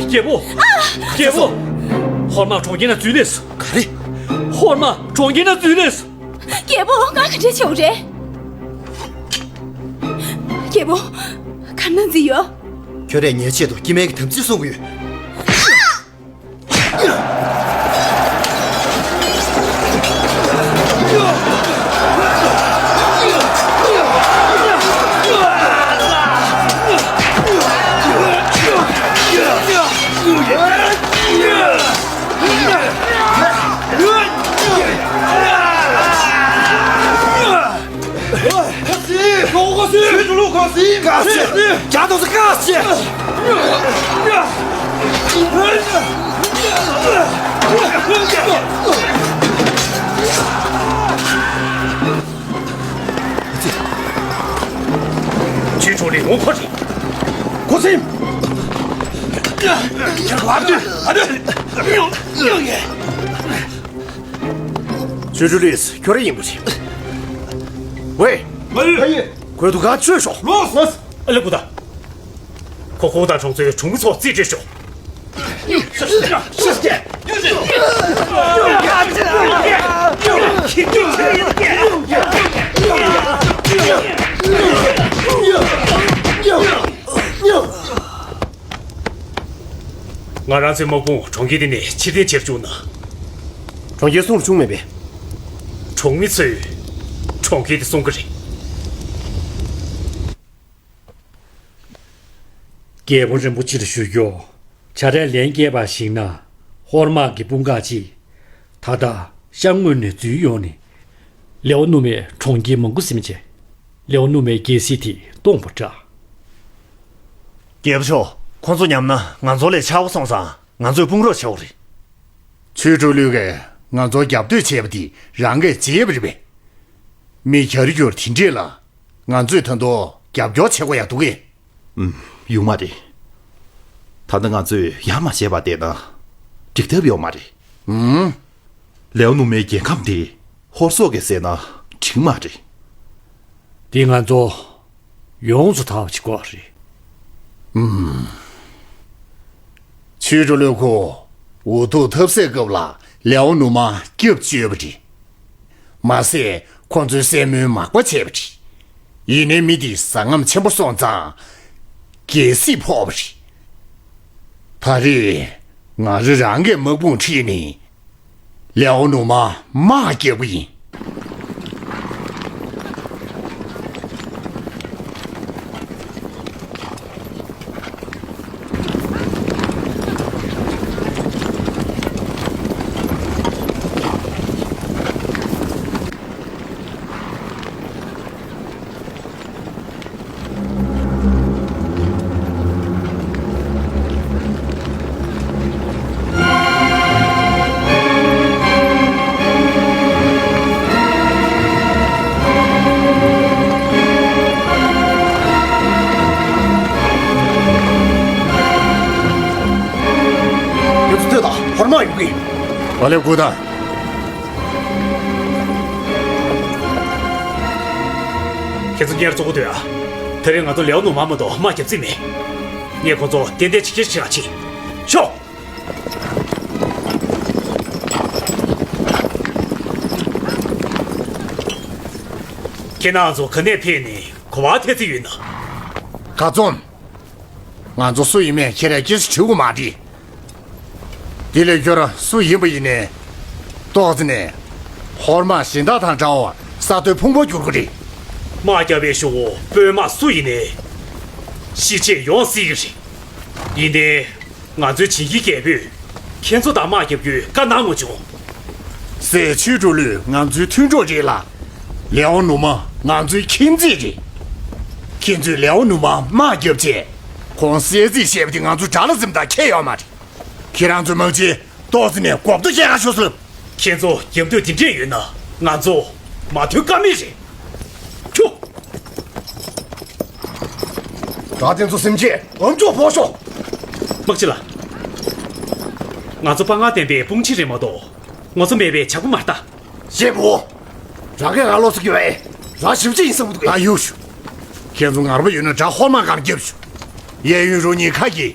རྒྱལ་པོ། རྒྱལ་པོ། ཧོར་དམག་གྲོང་ཁྱེར་ནང་འཛུལ་ནས། ག་རེ། ཧོར་དམག་གྲོང་ཁྱེར་ནང་འཛུལ་ནས། རྒྱལ་པོ། ང་ག་འདྲ་བྱེད་དགོས་རེད། རྒྱལ་པོ། ག་ན་འཛུལ་ཡོད། ཁྱོད་རས་ངའི་ཆེད་དུ་སྐྱེ་དམན་གྱི་དམ་ཚིག་སྲུང་གི་ཡོད། ཆོས་གྲོགས་ལས་འོང་ཁོ་རེད། ཁོ་སེམས། ཨ་ནི། ཨ་ནི། ཆོས་གྲོགས་ལས་ཁྱོད་རང་ཡིན་པ་རེད། ཝེ། ཝེ། ཁོས་དུ་ག་ཆོས་ཤོག་ལོས། ཨ་ལེ་ཀུ་ད། ཁོ་ཁོ་དང་གྲོང་ཚོའི་གྲོང་མི་ཚོ་རྩིས་སྤྲད་ཤོག་ང་རང་ཚོའི་དམག་དཔུང་གྲོང་ཁྱེར་འདི་ནས་ཕྱིར་འཐེན་བྱེད་བཅུག་ན། གྲོང་ཁྱེར་སྲུང་རུ་བཅུག་མེད་པས། གྲོང་མི་ཚོས་ གྲོང་ཁྱེར་དེ་སྲུང་གི་རེད། རྒྱལ་པོ་རིན་པོ་ཆེར་ཞུ་རྒྱུ། བྱ་བྲལ་ལན་བརྒྱད་པར་གཞིགས་ན། ཧོར་དམག་གི་དཔུང་ཁག་ཅིག་ད་ལྟ་ཤར་ངོས་ནས་འཛུལ་ཡོང་ནས། ལེའོ་ནུ་མའི་གྲོང་ཁྱེར་མང་པོ་ཟིན་བྱས། ལེའོ་ནུ་མའི་རྒྱལ་སྲིད་དེ་སྟོངས་པ་འདྲ། རྒྱལ་པོ་མཆོག་ཁོང་ཚོ་མཉམ་ན་ང་ཚོ་ལས་ཆགས་པ་སོང་ཙང་ང་ཚོས་དཔུང་རོགས་བྱེད་དགོས་རེད། ཆོས་གྲོགས་ལུས་ཀས་ང་ཚོར་རྒྱབ་གཏོད་བྱས་པ་དེ་རང་གིས་བརྗེད་པ་རེད་པས། མི་གྱར་རྒྱུར་དེ་འདྲས་ལ། ང་ཚོས་ད་དུང་རྒྱབ་སྐྱོར་བྱེད་དགོས་ཡ་འདུག་གས། ཨུམ། ཡོང་མ་རེད། ད་ལྟ་ང་ཚོས་ཡ་མ་བྱས་པ་བསྡད་ན་འགྲིག་ཐབས་ཡོད་མ་རེད། ཨུམ། ལེའོ་ནུ་མའི་རྒྱལ་ཁམས་དེ་ཧོར་སོག་གིས་བསད་ན་འགྲིག་མ་རེད། དེ་ང་ཚོ་ཡོངས་སུ་དག་པ་ཞིག་དགོས་རེད། ཨུམ། ཆོས་གྲོགས་ལུས་ཁོ་འུ་ཐུག་ཐབས་ཟད་སྐབས་ལ་ལེའོ་ནུ་མ་སྐྱབས་བཅོལ་བ་རེད། མ་ཟད་ཁོ་ཚོས་བསད་རྨོན་མང་པོ་བྱས་པ་རེད། ཡིན་ནའི་མི་དེ་ཟ་རྔམ་ཆེན་པོ་སོང་ཙང་། རྒྱལ་སྲིད་ཕོག་པ་རེད། ད་རེས་ང་རང་རང་གི་དམག་དཔུང་ཁྲིད་ནས། ལེའོ་ནུ་མ་དམག་རྒྱག་གི་ཡིན། ཁྱེད་ཚོ་ཐོས་དང་། ཧོར་དམག་ཡོང་གི། ཨ་ལེ་ཀུ་ད། ཁྱེད་ཚོ་སྔོན་ལ་ཚུར་སྡོད་ཨ། ད་རེས་ང་ཚོ་ལེའོ་ནུ་མ་མ་གཏོགས་དམག་རྒྱབ་རྩིས་མེད། ངས་ཁོ་ཚོ་ཏན་ཏན་ཅིག་ཁྱེར་ཕྱིན་ར་བྱེད། ཤོག་ཁྱེད་རང་ཚོ་ག་ནས་ཕེབས་ནས་ག་པར་ཐད་རྩིས་ཡོད་ན། ག་ཙོམ། ང་ཚོ་སུ་ཡིན་མིན་ཁྱེད་རང་སྐད་ཆ་དྲི་དགོས་མ་རེད། དེ་ལས་ཁྱོད་རང་སུ་ཡིན་པ་ཡིན་ནའི། ཏོག་ཙམ་ནས། ཧོར་དམག་གཞན་དག་དང་འདྲ་བར་ས་རྡོའི་ཕུང་པོར་འགྱུར་གྱི་རེད། དམག་རྒྱབ་པའི་གཞུག་གུ་དཔོན་དམག་སུ་ཡིན་ནའི། ཤི་ཆད་ཡོང་སྲིད་ཀྱི་རེད། ཡིན་ནའི། ང་ཚོའི་བྱིན་གྱིས་རྒྱལ་པོས། ཁྱེད་ཚོ་དང་དམག་རྒྱབ་རྒྱུའི་བཀའ་གནང་ངོ་བྱུང་། སྲས་ཆོས་གྲོགས་ལུས་ང་ཚོའི་མཐུན་གྲོགས་རེད་ལ། ལེའོ་ནུ་མ་ང་ཚོའི་ཁྱིམ་མཚེས་རེད། ཁྱེད་ཚོས་ལེའོ་ནུ་མ་དམག་རྒྱབ་བྱས། ཁོང་བསད་རྩིས་བྱས་པ་དེ་ང་ཚོ་དགྲ་ལ་འཛེམ་སྟངས་ཁྱད་ཡོད་མ་རེད། ཁྱེད་རང་ཚོའི་དམག་སྤྱི་ཏོག་ཙམ་ནས་གོ་བརྡ་སྤྲད་ག་ཤོག་ཟེར། ཁྱེད་ཚོ་རྒྱབ་གཏོད་དེ་འདྲས་ཡོད་ན་ང་ཚོ་མ་ཐུག་ཀ་མེད་རེད། ཁྱོ། དགྲ་དེ་ཚོ་སེམས་ཅན་ལམ་འཇོག་ཕོག་ཤོག་དམག་སྤྱི་ལགས། ང་ཚོ་དཔའ་ངར་ལྡན་པའི་དཔུང་ཆེན་རེད་མ་གཏོགས་ངོ་ཚ་མེད་པའི་ཇག་པ་མ་རེད་ད། གཞས་པོ། རང་གིས་ང་བློ་ཚོ་སྐྱོ་བས། རང་ཞིབ་ཅིག་ཡིན་བསམ་གི་འདུག་གས། ད་གཡུག་ཞུ། ཁྱེད་ཚོ་ངར་པོ་ཡོད་ན་དགྲ་ཧོར་དམག་སྒང་རྒྱབ་ཞུ། གཡས་གཡོན་རུ་གཉིས་ཁ་གྱིས།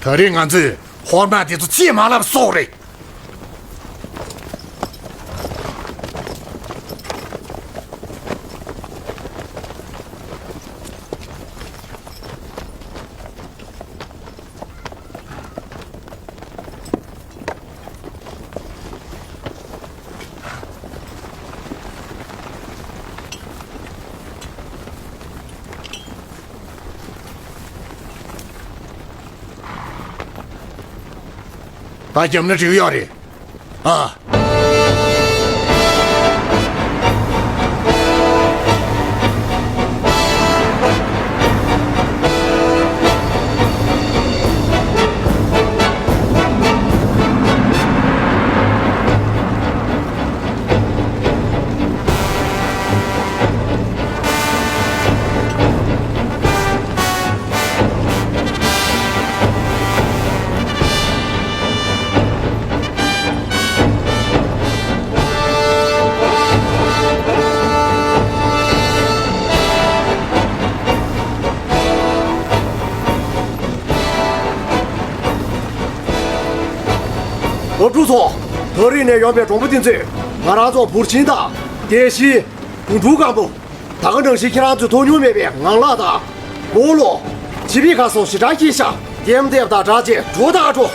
ད་རེས་ང་ཚོས་ཧོར་དམག་དེ་ཚོ་ཅིས་མ་ལབ་སོགས་རེད། ད་རྒྱབ་ན་འགྲིག་ཡོད་རེད། ཨ། སློབ་ཕྲུག་ཚོ། ད་རེས་ནས་ཡོང་པའི་གྲོགས་པོ་དེ་ཚོས་ང་རང་ཚོ་བུར་ཆིན་དང་། དེ་བཞིན། གུང་ཀྲུའུ་སྒང་པོ། ད་ག་ནང་བཞིན་ཁྱེད་རང་ཚོས་མཐོང་མྱོང་མེད་པའི་ངང་ལག་དང་། སྦོ་ལོགས། ཆི་བི་ཁ་སོགས་ཞེ་དྲག་སྐྱིད་ཤག་ལྡེམ་ལྡེབ་དང་སྦྲགས་བྱས་འགྲོ་དང་འགྲོ།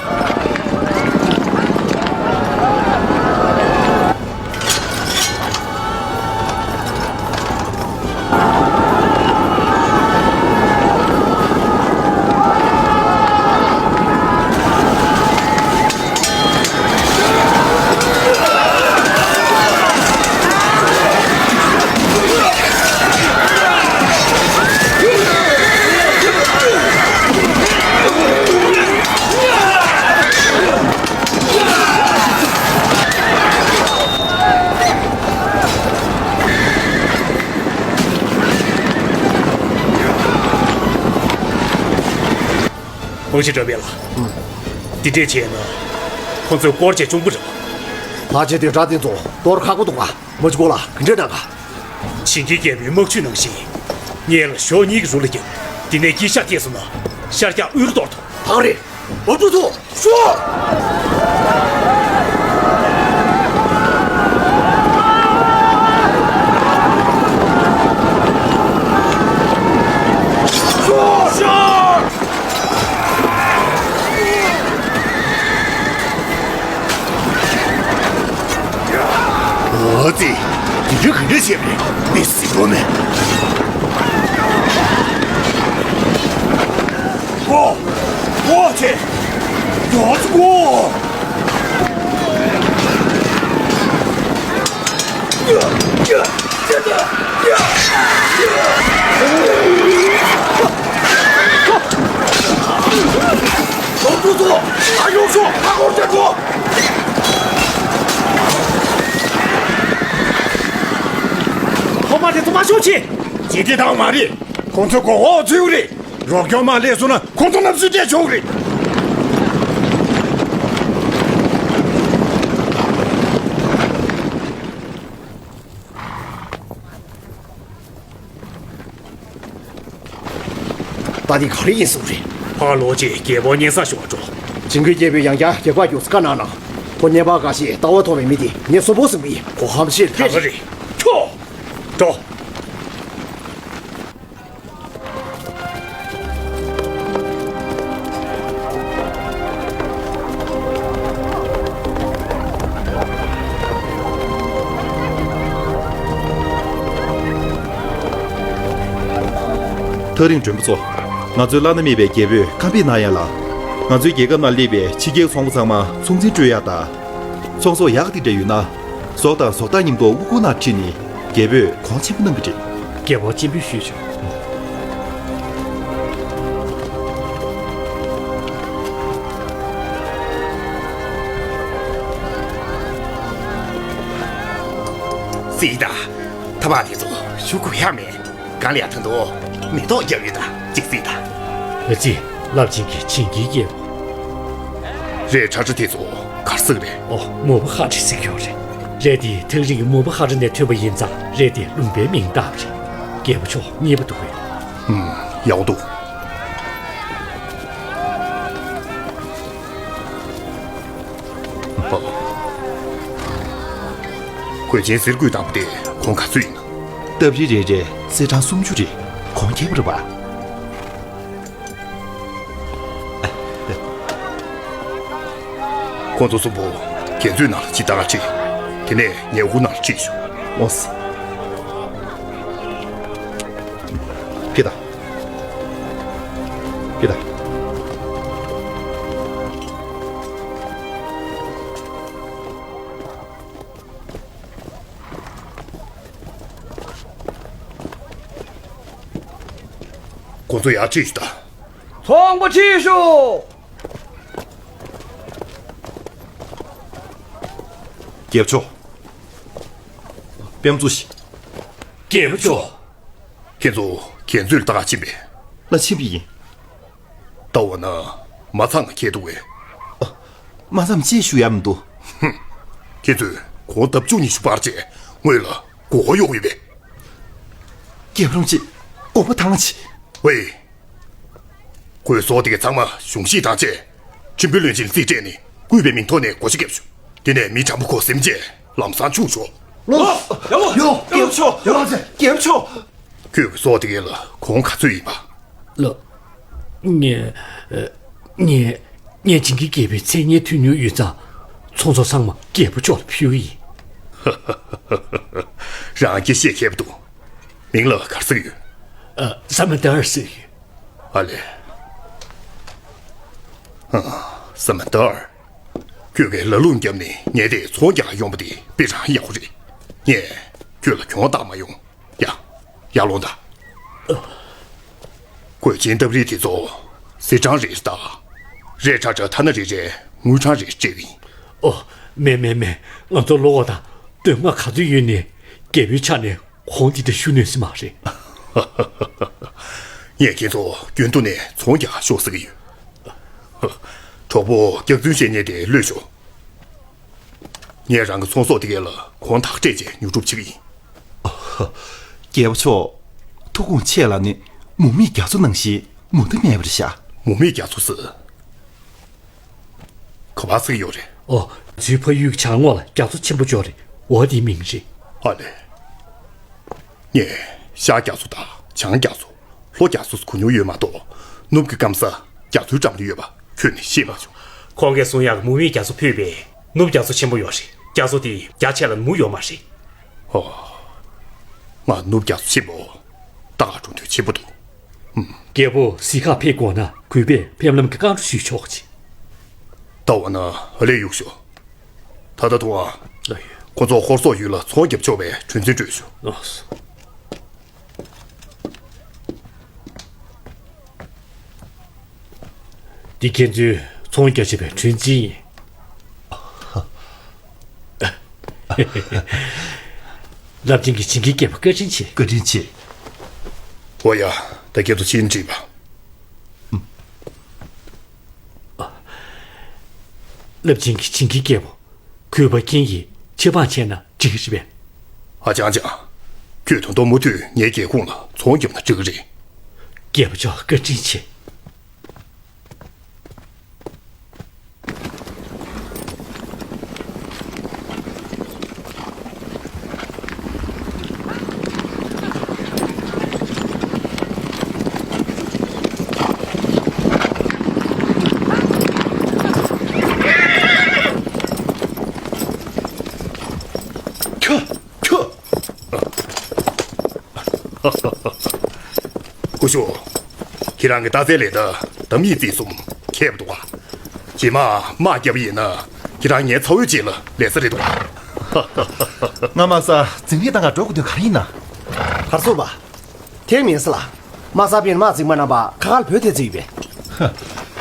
ཐུགས་རྗེ་གནང་། འདི་འདྲས་བྱས་ན་ཁོང་ཚོས་སྐོར་བྱས་ཆུང་པོ་རེད་པ། ཕལ་ཆེར་དེ་དགྲ་དེ་ཚོ་གཏོར་ཁག་པོ་འདུག་ག་མ་གཅིག་གོ་ལ་ག་འདྲས་གནང་ག་བྱིན་གྱིས་རྒྱལ་པོའི་དམག་ཇུས་ནང་བཞིན། སྔོན་ལ་གཞོགས་གཉིས་ཀྱི་རུ་ལ་བརྒྱབ། དེ་ནས་དཀྱིལ་ཤར་ཐེགས་སོང་ན་ཤར་རྒྱག་དབུ་རུ་གཏོར་ཐུབ། ད་རེད། འོ་འདུག་ཐུག་ཤོག་ཨ་ཙི། དེ་རིང་ག་འདྲ་བྱས་པ་རེད། མི་སྲིད་པོ་མེད། ཨོ། ཨོ་ཙི། ཨོ་ཙི་ཨོ། ཁོ་མ་དེ་ཚོ་མ་ཤོག་ཅིག་ཇི་དེ་དང་མ་རེད། ཁོང་ཚོ་མགོ་འོག་ཚུད་རེད། རོགས་སྐྱོར་མ་སླེབས་སོང་ན་ཁོང་ཚོ་རྣམས་སུས་སྤྲད་ཆོག་རེད། ད་འདི་ག་རེ་ཡིན་གསུངས་རེད། ཕར་ལོག་རྗེས་རྒྱལ་པོ་སྙན་སེང་ཞུ་བར་འགྲོ། ཇིང་གི་རྒྱལ་པོས་ཡང་བསྐྱར་རྒྱལ་ཁབ་བསྒྱུར་ས་བཀའ་གནང་ན། ཁོ་གནས་བབ་འགའ་ཞིག་ལྟ་བ་མཐོ་བའི་མི་དེ་ངས་གསོན་པོ་ཟིན་པ་ཡིན། གོ་ཧམ་ཆེ་ད་ག་རེད། ཁྱོ། འགྲོ། ཐག་རིང་མགྲོན་པོ་ཚོ། ང་ཚོའི་བླ་ན་མེད་པའི་རྒྱལ་པོས་བཀའ་འབེབས་གནང་ཡ་ལ། ང་ཚོའི་རྒྱལ་ཁབ་ནང་སླེབས་པའི་ཕྱི་རྒྱལ་ཚོང་པ་ཚང་མ་ཚོང་འཛིན་སྤྲོད་ཡ་དང་། ཚོང་ཟོག་ཡག་དེ་འདྲ་ཡོད་ན། ཟོག་དང་ཟོག་རྟགས་མཉམ་དུ་དབུ་གུར་ནང་ཁྲིད་ནས་རྒྱལ་པོས་གོང་ཆེན་པོ་གནང་གི་རེད། རྒྱལ་པོར་སྤྱན་འབུལ་ཞུས་ཆོག་སྲིད་ད། ཐ་མག་དེ་ཚོ་ཞུ་དགོས་ཡ་མེད། གང་ལ་ཡ་ཐོན་འདུག་མེ་ཏོག་རྒྱབ་ཡོད་ད་ཅིག་སྲིད་ད། ཨ་ཙི། རླབས་ཆེན་གྱི་བྱིན་གྱིས་རྒྱལ་པོ། རས་ཁྲ་ཁྲ་དེ་ཚོ་གར་སོང་རེད། ཨོ། མུ་པ་ཧ་ཁྲི་ཟེར་གྱི་ཡོད་རེད། རས་དེ་ཐག་རིང་གི་མུ་པ་ཧ་ཁྲི་ནས་ཐོན་པ་ཡིན་ཙང་རས་དེ་ལུང་པའི་མིང་བཏགས་པ་རེད། རྒྱལ་པོ་མཆོག་མཉེས་པོ་འདུག་གས། ཨུམ། ཡག་པོ་འདུག་ཨོ། གོས་ཆེན་གསེར་སྐུད་བཏང་པ་དེ་གོང་ག་ཚོད་ཡིན་ན། སྟབས་རི་རེ་རེ་གསེར་སྲང་སུམ་ཅུ་རེད། གོང་ཁེ་པོ་རེད་པ། ཁོང་ཚོ་གསུམ་པོ་རྒྱ་མཚོའི་ནང་ལ་ཅིག་ལྟ་ག་ཁྲིད། དེ་ནས་ངའི་དབུ་ནང་ལ་ཁྲིད་ཤོག་ཨོ་སི། ཕེ་ད། ཕེ་ད། ཁོང་ཚོ་ཡར་ཁྲིད་ཤོག་ད། ཚོང་པ་ཁྲིད་ཤོག་རྒྱལ་པོ་མཆོག་པད་མ་བཙུགས་ཤིག་རྒྱལ་པོ་མཆོག་ཁྱེད་ཚོ་རྒྱ་མཚོ་ལ་ལྟ་ག་ཕྱིན་པས། ལ་ཕྱིན་པ་ཡིན། ལྟ་བ་ན་མ་ཚང་ཁྱེད་འདུག་གས། མ་ཚང་ཅེས་ཞུ་ཡ་མི་འདུག་ཁྱེད་ཚོས་གོང་ལྡབ་བཅུ་ཉི་ཤུ་སྤར་རྗེས་ངོས་ལ་མགོ་སྐོར་གཡོག་ཡོད་པས། རྒྱལ་པོ་རིན་པོ་ཆེ། དགོངས་པ་དྭངས་ཆེ། ཝེ། ཁོས་ཟོག་དེ་གའི་ཚང་མ་གཞུང་བཞེས་བཏང་རྗེས། ཁྲིམས་དཔོན་བློན་ཆེན་ལ་རྩིས་སྤྲད་ནས་སྐུད་པའི་མིང་ཐོག་ནས་བགོ་བཤའ་བརྒྱབ་ཤོག་དེ་ནས་མི་དྲང་པོ་ཁོ་ཟིན་རྗེས་ལམ་སང་ཕྱུག་ཤོག་ལོ། ཡག་པོ། ཡོ། རྒྱལ་པོ་མཆོག་རྒྱལ་པོ་མཆོག་ཁྱོད་ཀྱི་ཟོག་དེ་གའི་ལ་གོང་ག་ཚོད་ཡིན་པ། ལགས། ངས། ངས། ངས་བྱིན་གྱིས་རྒྱལ་པོའི་མཚན་སྙན་ཐོས་མྱོང་ཡོད་ཙང་། ཚོང་ཟོག་ཚང་མ་རྒྱལ་པོ་མཆོག་ལ་ཕུལ་གྱི་ཡིན། རང་སྐད་བཤད་མཁས་པོ་འདུག་མིང་ལ་ག་རེ་ཟེར་གྱི་ཡོད། ཨ། ས་མ་དར་ཟེར་གྱི་ཡོད། ཨ་ལས། ཨ། ས་མ་དར། ཁྱོད་ཀྱིས་ལ་ལུང་བརྒྱབ་ནས་ངའི་དེ་ཚོང་རྒྱག་ཡོང་པ་དེ་དཔེ་རང་ཡག་པོ་རེད། ངས་ཁྱོད་ལ་གྱོང་བཏང་མ་ཡོང་། ཡ། ཡར་ལོངས་དང་། གོས་ཆེན་སྟབས་རིགས་དེ་ཚོ་གསེར་སྲང་རེ་རེ་ད། རས་ཁྲ་ཁྲ་ཐ་ན་རེ་རེ་དངུལ་སྲང་རེ་རེ་སྤྲད་ཀྱི་ཡིན། ཨོ། མེད་མེད་མེད། ང་ཚོ་ལོག་དང་། སྡོད་དམངས་ག་ཚོད་ཡོད་ནའི་རྒྱལ་པོའི་ཕྱག་ནས་གོང་དེ་འདྲ་ཞུ་ནུས་ས་མ་རེད། ངས་ཁྱེད་ཚོ་རྒྱུན་དུ་ནས་ཚོང་རྒྱག་ཤོག་ཟེར་གྱི་ཡོད། གྲོགས་པོ་སྐྱག་རྫུན་བཤད་མཁན་དེ་གློད་ཤོག་ངས་རང་གི་ཚོང་ཟོག་དེ་གས་ལ་གོང་ཐག་སྤྲད་རྗེས་ཉོ་སྒྲུབ་བྱེད་ཀྱི་ཡིན། རྒྱལ་པོ་མཆོག་ཐུགས་དགོངས་ཆེ་ལ་ནི་མུ་མེད་རྒྱ་མཚོ་ནང་བཞིན་མུ་མཐའ་མེད་པར་བཞག་མུ་མེད་རྒྱ་མཚོ་ཟེར། ག་པར་ཟེར་གྱི་ཡོད་རེད། ཨོ། འཛུལ་ཕ་ཡུལ་གྱི་བྱང་ངོས་ལ་རྒྱ་མཚོ་ཆེན་པོ་ཅིག་ཡོད་རེད། འོ་དེའི་མིང་རེད། ཨ་ལས། ངས་ཤར་རྒྱ་མཚོ་དང་བྱང་རྒྱ་མཚོ། ལྷོ་རྒྱ་མཚོ་གོ་མྱོང་ཡོད་མ་གཏོགས། ནུབ་ཀྱི་སྐམ་ས་རྒྱ་མཚོའི་འགྲམ་ལ་ཡོད་པ་ཁྱོན་ནས་ཤེས་མ་བྱུང་། ཁོང་གིས་གསུང་ཡག་གི་མུ་མེད་རྒྱ་མཚོ་ཕུད་པས་ནུབ་རྒྱ་མཚོ་ཆེན་པོ་ཡོད་རེད། རྒྱ་མཚོ་དེ་རྒྱ་ཆེ་ལ་མུ་ཡོད་མ་རེད། ཨོ། ང་ནུབ་རྒྱ་མཚོ་ཆེན་པོ་ལྟ་ག་འགྲོ་འདོད་ཆེན་པོ་འདུག་རྒྱལ་པོ་གཟིགས་ག་ཕེབས་དགོས་ན་གུས་པས་ཕེབས་ལམ་གྱི་བཀའ་འཁྲོལ་ཞུས་ཆོག་ཅིག་ད་འོ་ན་ཨ་ལས་གཡུག་ཤོག་ད་ལྟ་ཐུང་ཨ། ལགས་ཡོད། ཁོ་ཚོ་ཧོར་སོག་ཡུལ་ལ་ཚོང་རྒྱབ་ཆོག་པའི་གྲོས་འཛིན་སྤྲོད་ཤོག་ལགས་སོ། འདི་ཁྱེད་ཚོའི་ཚོང་རྒྱག་བྱེད་པའི་གྲོས་འཛིན་ཡིན། རླབས་ཆེན་གྱི་བྱིན་གྱིས་བསྐྱངས་པ་བཀའ་དྲིན་ཆེ། བཀའ་དྲིན་ཆེ། འོ་ཡ། ད་ཁྱེད་ཚོ་ཕྱིན་དྲིས་པ། རླབས་ཆེན་གྱི་བྱིན་གྱིས་བསྐྱངས་པ། གུས་པ་ཁྱེད་ཀྱིས་ཆེད་དཔང་བྱས་ན་འགྲིག་གི་རེད་པས། ཨ་ཅང་ཅང་། ཁྱོད་ད་དུང་མུ་མཐུད་ངའི་རྒྱལ་ཁོངས་ལ་ཚོང་བརྒྱབ་ན་འགྲིག་གི་རེད། རྒྱལ་པོ་མཆོག་བཀའ་དྲིན་ཆེ། ཁྱོད། ཁྱོད། སྐུ་ཞབས། ཁྱེད་རང་གི་རྟ་རྩལ་ལས་ད་དམ་ཡིག་རྩིས་གསུམ་མཁས་པ་འདུག་ག་རྗེས་མ་དམག་བརྒྱབ་པ་ཡིན་ན་ཁྱེད་རང་ངའི་ཚ་བོའི་རྗེས་ལ་ལས་ས་རེད་འདུག་ག་ང་དམག་སར་འཛིང་རེས་བཏང་ག་འགྲོ་དགོས་དོན་ག་རེ་ཡིན་ན། ཧར་སོ་བ། དེ་མིན་ས་ལ། དམག་སར་པའི་དམག་འཛིང་པ་རྣམ་པ་ཁ་ཁར་བོད་ཐེ་ཚེ་ཡོད་པས།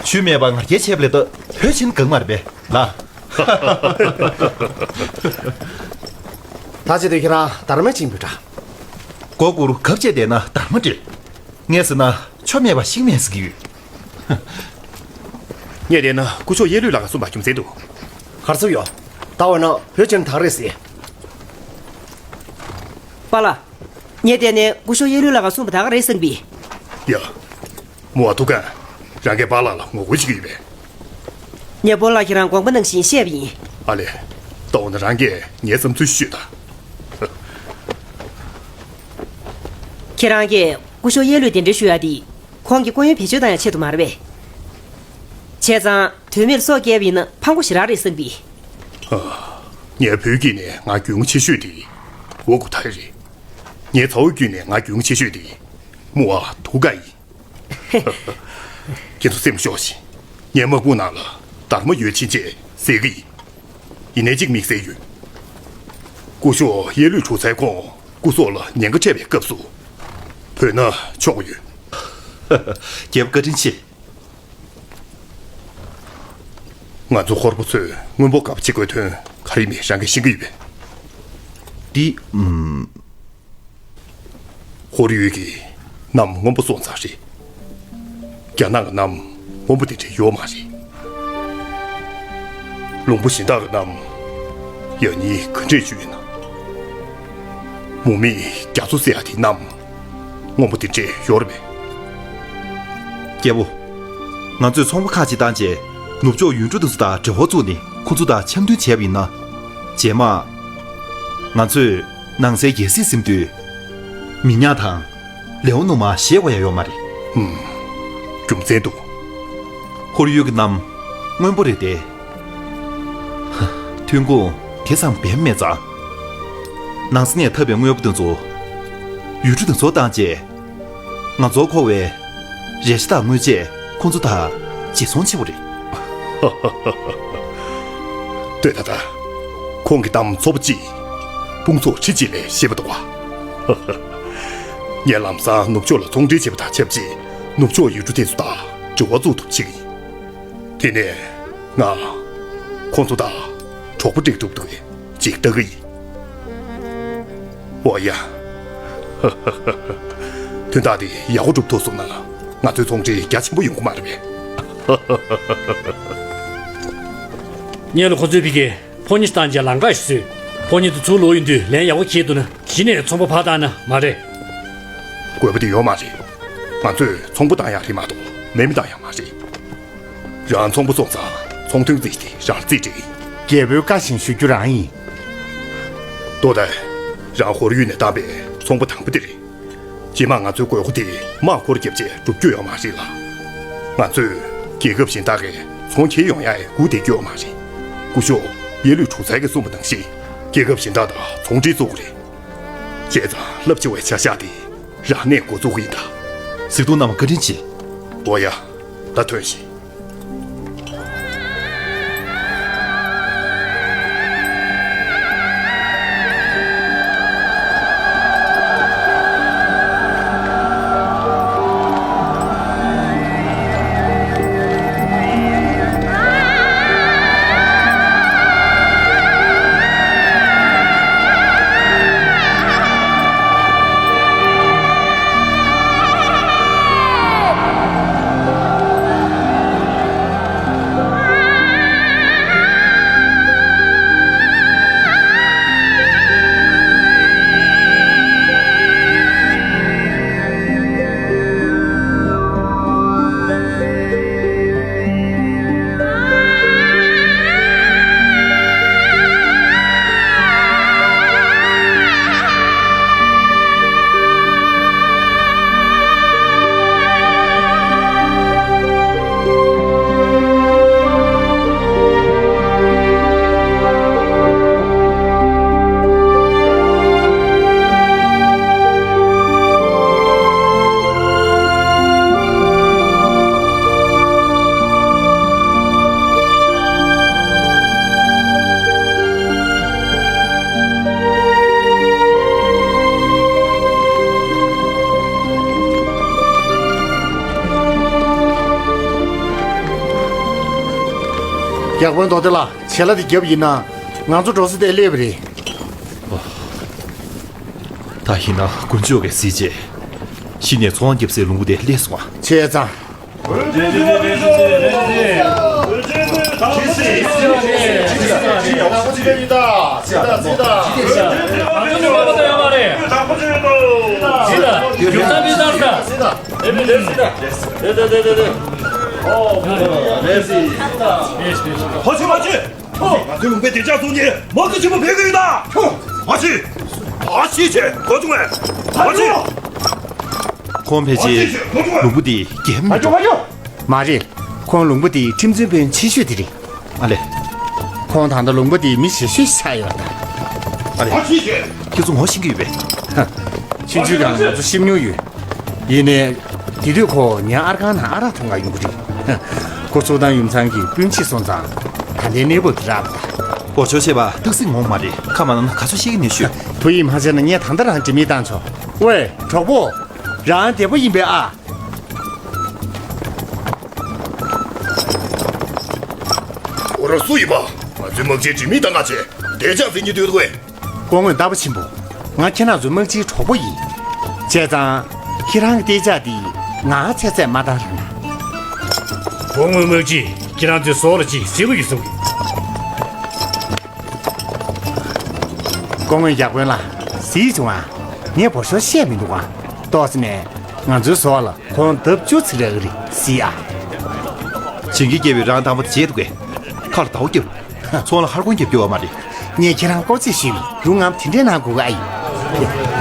ཆུ་མེད་པ་ང་རྒྱལ་ཆེ་བ་ལས་ད་བོད་ཕྱིན་གང་མ་རེད་པས་ལ། ད་བྱེད་དུས་ཁྱེད་རང་དར་མ་ཅིག་འབུད་དྲ། མགོ་སྒུར་གབ་བྱས་བསྡད་ན་དར་མ་འདྲེ། ངས་ཟེར་ན་ཆོ་མེད་པ་ཤིང་མེད་ཟེར་གྱི་ཡོད། ངས་བལྟས་ན་སྐུ་ཞབས་གཡས་ལུས་ལགས་ཀྱིས་གསུངས་པ་རྒྱུ་མཚན་འདུག་ཧར་སོ་ཡོ། ད་འོ་ན་བོད་ཕྱིན་ད་ག་རེད་ཟེར། པཱ་ལགས། ངས་བལྟས་ན་སྐུ་ཞབས་གཡས་ལུས་ལགས་ཀྱིས་གསུངས་པ་ད་ག་རེད་བསམ་གི། ཡ། མོ་ཨ་ཐུ་ཀན། རང་གིས་པཱ་ལགས་ལ་ངོ་རྒོལ་བྱེད་ཀྱི་ཡོད་པས། ངས་པཱ་ལགས་ཁྱེད་རང་དགོངས་པ་ནང་བཞིན་བཤད་པ་ཡིན། ཨ་ལས། ད་འོ་ན་རང་གིས་ངའི་བསམ་ཚུལ་ཤོད་དང་། ཁྱེད་རང་གིས་སྐུ་ཞབས་གཡས་ལུས་གདན་འདྲེན་ཞུ་ཡག་དེ། ཁོང་གི་སྐུ་ཡོན་བེད་སྤྱོད་བཏང་ཡག་ཆེད་དུ་མ་རེད་པས། བྱས་ཙང་དོན་མེད་སྲོག་བསྐྱལ་བ་ཡིན་ན་ཕངས་པོ་ཞེ་དྲག་རེད་བསམ་པས། ཨ། ངའི་བུ་བརྒྱུད་ནས་ང་རྒྱུས་མངའ་ཆེ་ཤོས་དེ་ཝོ་གུ་ཐའི་རེད། ངའི་ཚ་བོ་བརྒྱུད་ནས་ང་རྒྱུས་མངའ་ཆེ་ཤོས་དེ་མོ་ཨ་ཐུ་ཀན་ཡིན། ཁྱེད་ཚོ་སེམས་ཤོར་ཞིག་ངའི་དམག་དཔུང་ནང་ལ་དར་མ་ཡོད་ཕྱིན་ཆད་ཟེར་གི་ཡིན། ཡིན་ནའི་གཅིག་དམིགས་བསལ་ཡོད། སྐུ་ཞབས་གཡས་ལུས་གྲུ་ཚའི་ཁོང་སྐུ་སྲོག་ལ་ཉེན་ཁ་འཕྲད་པའི་སྐབས་སུ་བོས་ན་ཆོག་གི་ཡོད། རྒྱལ་པོ་བཀའ་དྲིན་ཆེ། ང་ཚོ་ཧོར་པོ་ཚོས་སྔོན་པོ་དགའ་པོ་བྱེད་དགོས་དོན་ག་རེ་ཡིན་མིན་རང་གིས་ཤེས་ཀྱི་ཡོད་པས། འདི། ཨུམ། ཧོར་ཡུལ་གྱི་གནམ་སྔོན་པོ་སོང་ཙང་རེད། རྒྱ་ནག་གི་གནམ་སྔོན་པོ་དེ་འདྲ་ཡོད་མ་རེད། ལུང་པ་གཞན་དག་གི་གནམ་ཡང་སྙིང་ག་འདྲས་ཞུ་ཡིན་ན། མུ་མེད་རྒྱ་མཚོ་ཟེར་ཡག་དེའི་གནམ་སྔོན་པོ་དེ་འདྲས་ཡོད་རེད་པས། རྒྱལ་པོ། ང་ཚོས་ཚོང་པ་ཁག་ཅིག་བཏང་རྗེས་ནུབ་ཕྱོགས་ཡུལ་གྲུ་དེ་ཚོ་དང་འབྲེལ་བ་བཙུགས་ནས་ཁོ་ཚོ་དང་འཆམ་མཐུན་བྱས་པ་ཡིན་ན། རྗེས་མ། ང་ཚོས་ནང་སའི་རྒྱལ་སྲིད་ཟིན་དུས། མི་ཉག་དང་ལེའོ་ནུ་མ་ཞེད་དགོས་ཡ་ཡོད་མ་རེད། ཧུམ། རྒྱུ་མཚན་འདུག་ཧོར་ཡུལ་གྱི་གནམ་སྔོན་པོ་རེད་དེ། ཧ། ཐོན་ཁུངས་དེ་ཙམ་བེམ་མེད་ཙང་། ནང་ས་ནས་ཐབ་པའི་དངོས་པོ་དེ་ཚོ་ཡུལ་གྲུ་དེ་ཚོ་བཏང་རྗེས། ང་ཚོར་མཁོ་བའི་རས་ཆ་དང་དངུལ་ཆས་ཁོང་ཚོ་དང་བརྗེ་ཚོང་བྱེད་པ་རེད། ལྟོས་ད་ད། ཁོང་གི་གཏམ་ཚོ་པ་གཅིག་དཔུང་ཚོགས་ཁྲི་གཅིག་ལས་ཞེད་པ་འདུག་ག་ངས་ལམ་སང་ནུབ་ཕྱོགས་ལ་ཚོང་འབྲེལ་བྱེད་པ་དང་ཆབས་ཅིག་ནུབ་ཕྱོགས་ཡུལ་གྲུ་དེ་ཚོ་དང་འབྲེལ་བ་བཙུགས་ཐུབ་ཅིག་ཡིན། དེ་ནས་ང་ཁོང་ཚོ་དང་གྲོགས་པོ་འགྲིག་གྲུབ་འདུག་ཅིག་ལྟ་གི་ཡིན། འོ་ཡ། དོན་དག་དེ་ཡག་པོ་གྲུབ་ཐུབ་སོང་ན་ང་ཚོའི་ཚོང་འབྲེལ་རྒྱ་ཆེན་པོ་ཡོང་གི་མ་རེད་པས། སྔོན་ལ་ཁོ་ཚོའི་ཕ་གིར་ཕོ་ཉ་བཏང་རྗེས་ལམ་ཁ་ཞིག་བཟོས། ཕོ་ཉ་དེ་ཚུར་ལོག་ཡོང་དུས་ལན་ཡག་པོ་འཁྱེར་འདུག་ན། གཞི་ནས་ཚོང་པ་ཕར་བཏང་ན་མ་རེད། དགོས་པ་དེ་ཡོད་མ་རེད། ང་ཚོས་ཚོང་པ་བཏང་ཡག་རེད་མ་གཏོགས་མི་མི་བཏང་ཡག་མ་རེད། རང་ཚོང་པ་སོང་ཙང་ཚོང་དོན་རྩིས་ཏེ་རང་རྩིས་སྤྲད། རྒྱལ་པོའི་བཀའ་བཞིན་ཞུ་རྒྱུ་རང་ཡིན། ཏོ་ཏའི། རང་ཧོར་ཡུལ་ནས་བཏང་པའི་ཚོང་པ་དང་པོ་དེ་རེད། རྗེས་མ་ང་ཚོའི་དགོས་མཁོ་དེ་དམག་འཁོར་བརྒྱབ་རྗེས་སྒྲུབ་རྒྱུ་ཡོད་མ་རེད་ལ། ང་ཚོས་རྒྱལ་ཁབ་གཞན་དག་གི་ཚོང་འཁྱེར་ཡོང་ཡག་སྒུག་བསྡད་རྒྱུ་ཡོད་མ་རེད། སྐུ་ཞབས་ཡེ་ལུས་གྲུ་ཚར་གྱིས་གསུངས་པ་ནང་བཞིན་རྒྱལ་ཁབ་གཞན་དག་དང་ཚོང་འབྲེལ་བཙུགས་དགོས་རེད། བྱས་ཙང་རླབས་ཆེ་བའི་བྱ་གཞག་དེ་རང་ནས་འགོ་འཛུགས་ཀྱི་ཡིན་ད། གཟིགས་མཐོང་རྣམས་བཀའ་དྲིན་ཆེ། ཏོ་ཡ། ད་ཐོན་ཞིག་རྒྱག་དཔོན་རྡོ་རྗེ་ལགས། བྱེད་ལས་དེ་བརྒྱབ་ཡིན་ན་ང་ཚོ་འགྲོ་ས་དེར་སླེབས་པ་རེད། ད་ཡིན་ན་དཀོན་མཆོག་གིས་གཟིགས་བྱས། གཞི་ནས་ཚོང་བརྒྱབ་སའི་ལུང་པ་དེ་སླེབས་སོང་ཨ། བྱས་ཙང་། ཕོ་ཆེ་མ་ཆེ། ང་ཚོའི་ལུང་པའི་བདེ་འཇགས་སྲུང་མཁན་མང་གཙོ་ཆེན་པོ་བོད་ཀྱི་ཡོད་ད། མ་གཞི། མ་གཞི་བྱས་གོ་བྱུང་བས། མ་གཞི། ཁོང་ཕལ་ཆེར་ལུང་པ་འདི་རྒྱན་མི་འདུག་མ་རེད། ཁོང་ལུང་པ་འདིའི་ཁྲིམས་འཛིན་དཔོན་ཆེ་ཤོས་དེ་རེད། ཨ་ལས། ཁོང་ད་ལྟ་ལུང་པ་འདིའི་མི་ཞེ་ཤོས་ཆགས་ཡོད་ད། ཨ་ལས། ཁྱེད་ཚོ་ངོ་ཤེས་ཀྱི་ཡོད་པས། ཆུང་ཆུང་གང་ང་ཚོ་ཤེས་མྱོང་ཡོད། ཡིན་ནའི། དེ་དུས་ཁོ་ངའི་ཨར་ཁང་ནང་ཨ་རག་འཐུང་ག་ཡོང་གི་རེད། ཁོ་ཚོགས་གཏམ་ཡུམ་ཚང་གི་སྤུན་མཆེད་སོང་ཙང་ད་ལྟའི་གནས་བབ་དེ་རག་པ་དང་། འོ་ཆོག་ཤེས་པ་སྟག་གཟིག་ངོ་མ་རེད། ཁ་མ་ནང་ན་ག་ཚོད་ཤེས་ཀྱི་ནས་ཤོད། བུ་ཡིས་མ་བྱས་ན་ངས་ད་ལྟ་རང་དྲི་མི་བཏང་ཆོག་ཝེ། གྲོགས་པོ། རང་བདེ་པོ་ཡིན་པས་ཨ། ཁོ་རང་སུ་ཡིན་པ། ང་ཚོའི་དམག་སྤྱིའི་དྲི་མི་བཏང་ག་བྱས་བདེ་འཇགས་འཛིན་གྱི་སྡོད་དགོས། སྐུ་ངོ་རྟ་ཕོ་ཆེན་པོ། ང་ཁྱེད་རང་ཚོའི་དམག་སྤྱིའི་གྲོགས་པོ་ཡིན། བྱས་ཙང་། ཁྱེད་རང་གི་གཏད་འཇགས་འདི་ང་ཚད་ཚད་མ་བཏང་རོགས་གནང་། སྐུ་ངོ་དམག་སྤྱི། ཁྱེད་རང་ཚོའི་ཟོག་ལ་ཅིག་གཟིགས་པ་ཡིན་གསུང་གི། སྐུ་ངོ་ཡག་དཔོན་ལགས། གཟིགས་བྱུང་ཨ། ངས་བོ་ཤོ་བཤད་མི་འདུག་ཨ། ཏོག་ཙམ་ནས་ང་ཚོའི་ཟོག་ལ་ཁོང་ལྡབ་བཅུ་ཚིག་རག་གི་རེད་གཟིགས་ཨ། བྱིན་གྱིས་བསྐྱེད་པའི་རང་དང་པོ་བྱེད་འདུག་གས། ཁ་ལ་ཟླ་བ་བརྒྱབ། ཚོང་ལ་ཧར་གོང་རྒྱབ་རྒྱུ་བ་མ་རེད། ངས་ཁྱེད་རང་སྐོར་ཚིག་ཞུས་པས་རུང་ངམ་དེ་འདྲའི་ནང་དགོས་གི་ཨ་ཡིན།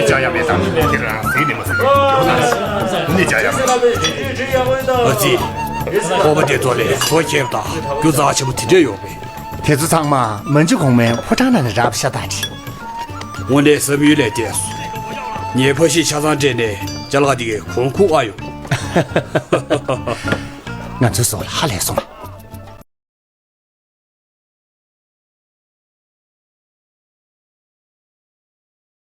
ཅང་ཡང་མེད་དམ། ཁྱེད་རང་ཟིན་ནས་མ་ཟིན་ནས་ཅང་ཡང་མེད། ཨ་ཙི། ཁོག་པ་དེ་ཚོ་ལས་བཟོ་ཁྱེར་དང་རྒྱུ་རྩ་ཆེན་པོ་དེ་འདྲས་ཡོད་པས། དེ་ཚོ་ཚང་མ་མན་ཇུ་གོང་མའི་ཕོ་བྲང་ནང་ནས་རག་པ་ཤ་སྟག་རེད། དངོས་གནས་བསམ་ཡུལ་ལས་འདས་སོང་། ངའི་ཕ་གཞིས་ཆ་ཚང་སྤྲད་ནས་ཅ་ལག་འདི་གའི་གོང་ཁུག་ཨ་ཡོང་། ང་ཚོའི་ཟོག་ལ་ཧ་ལས་སོང་།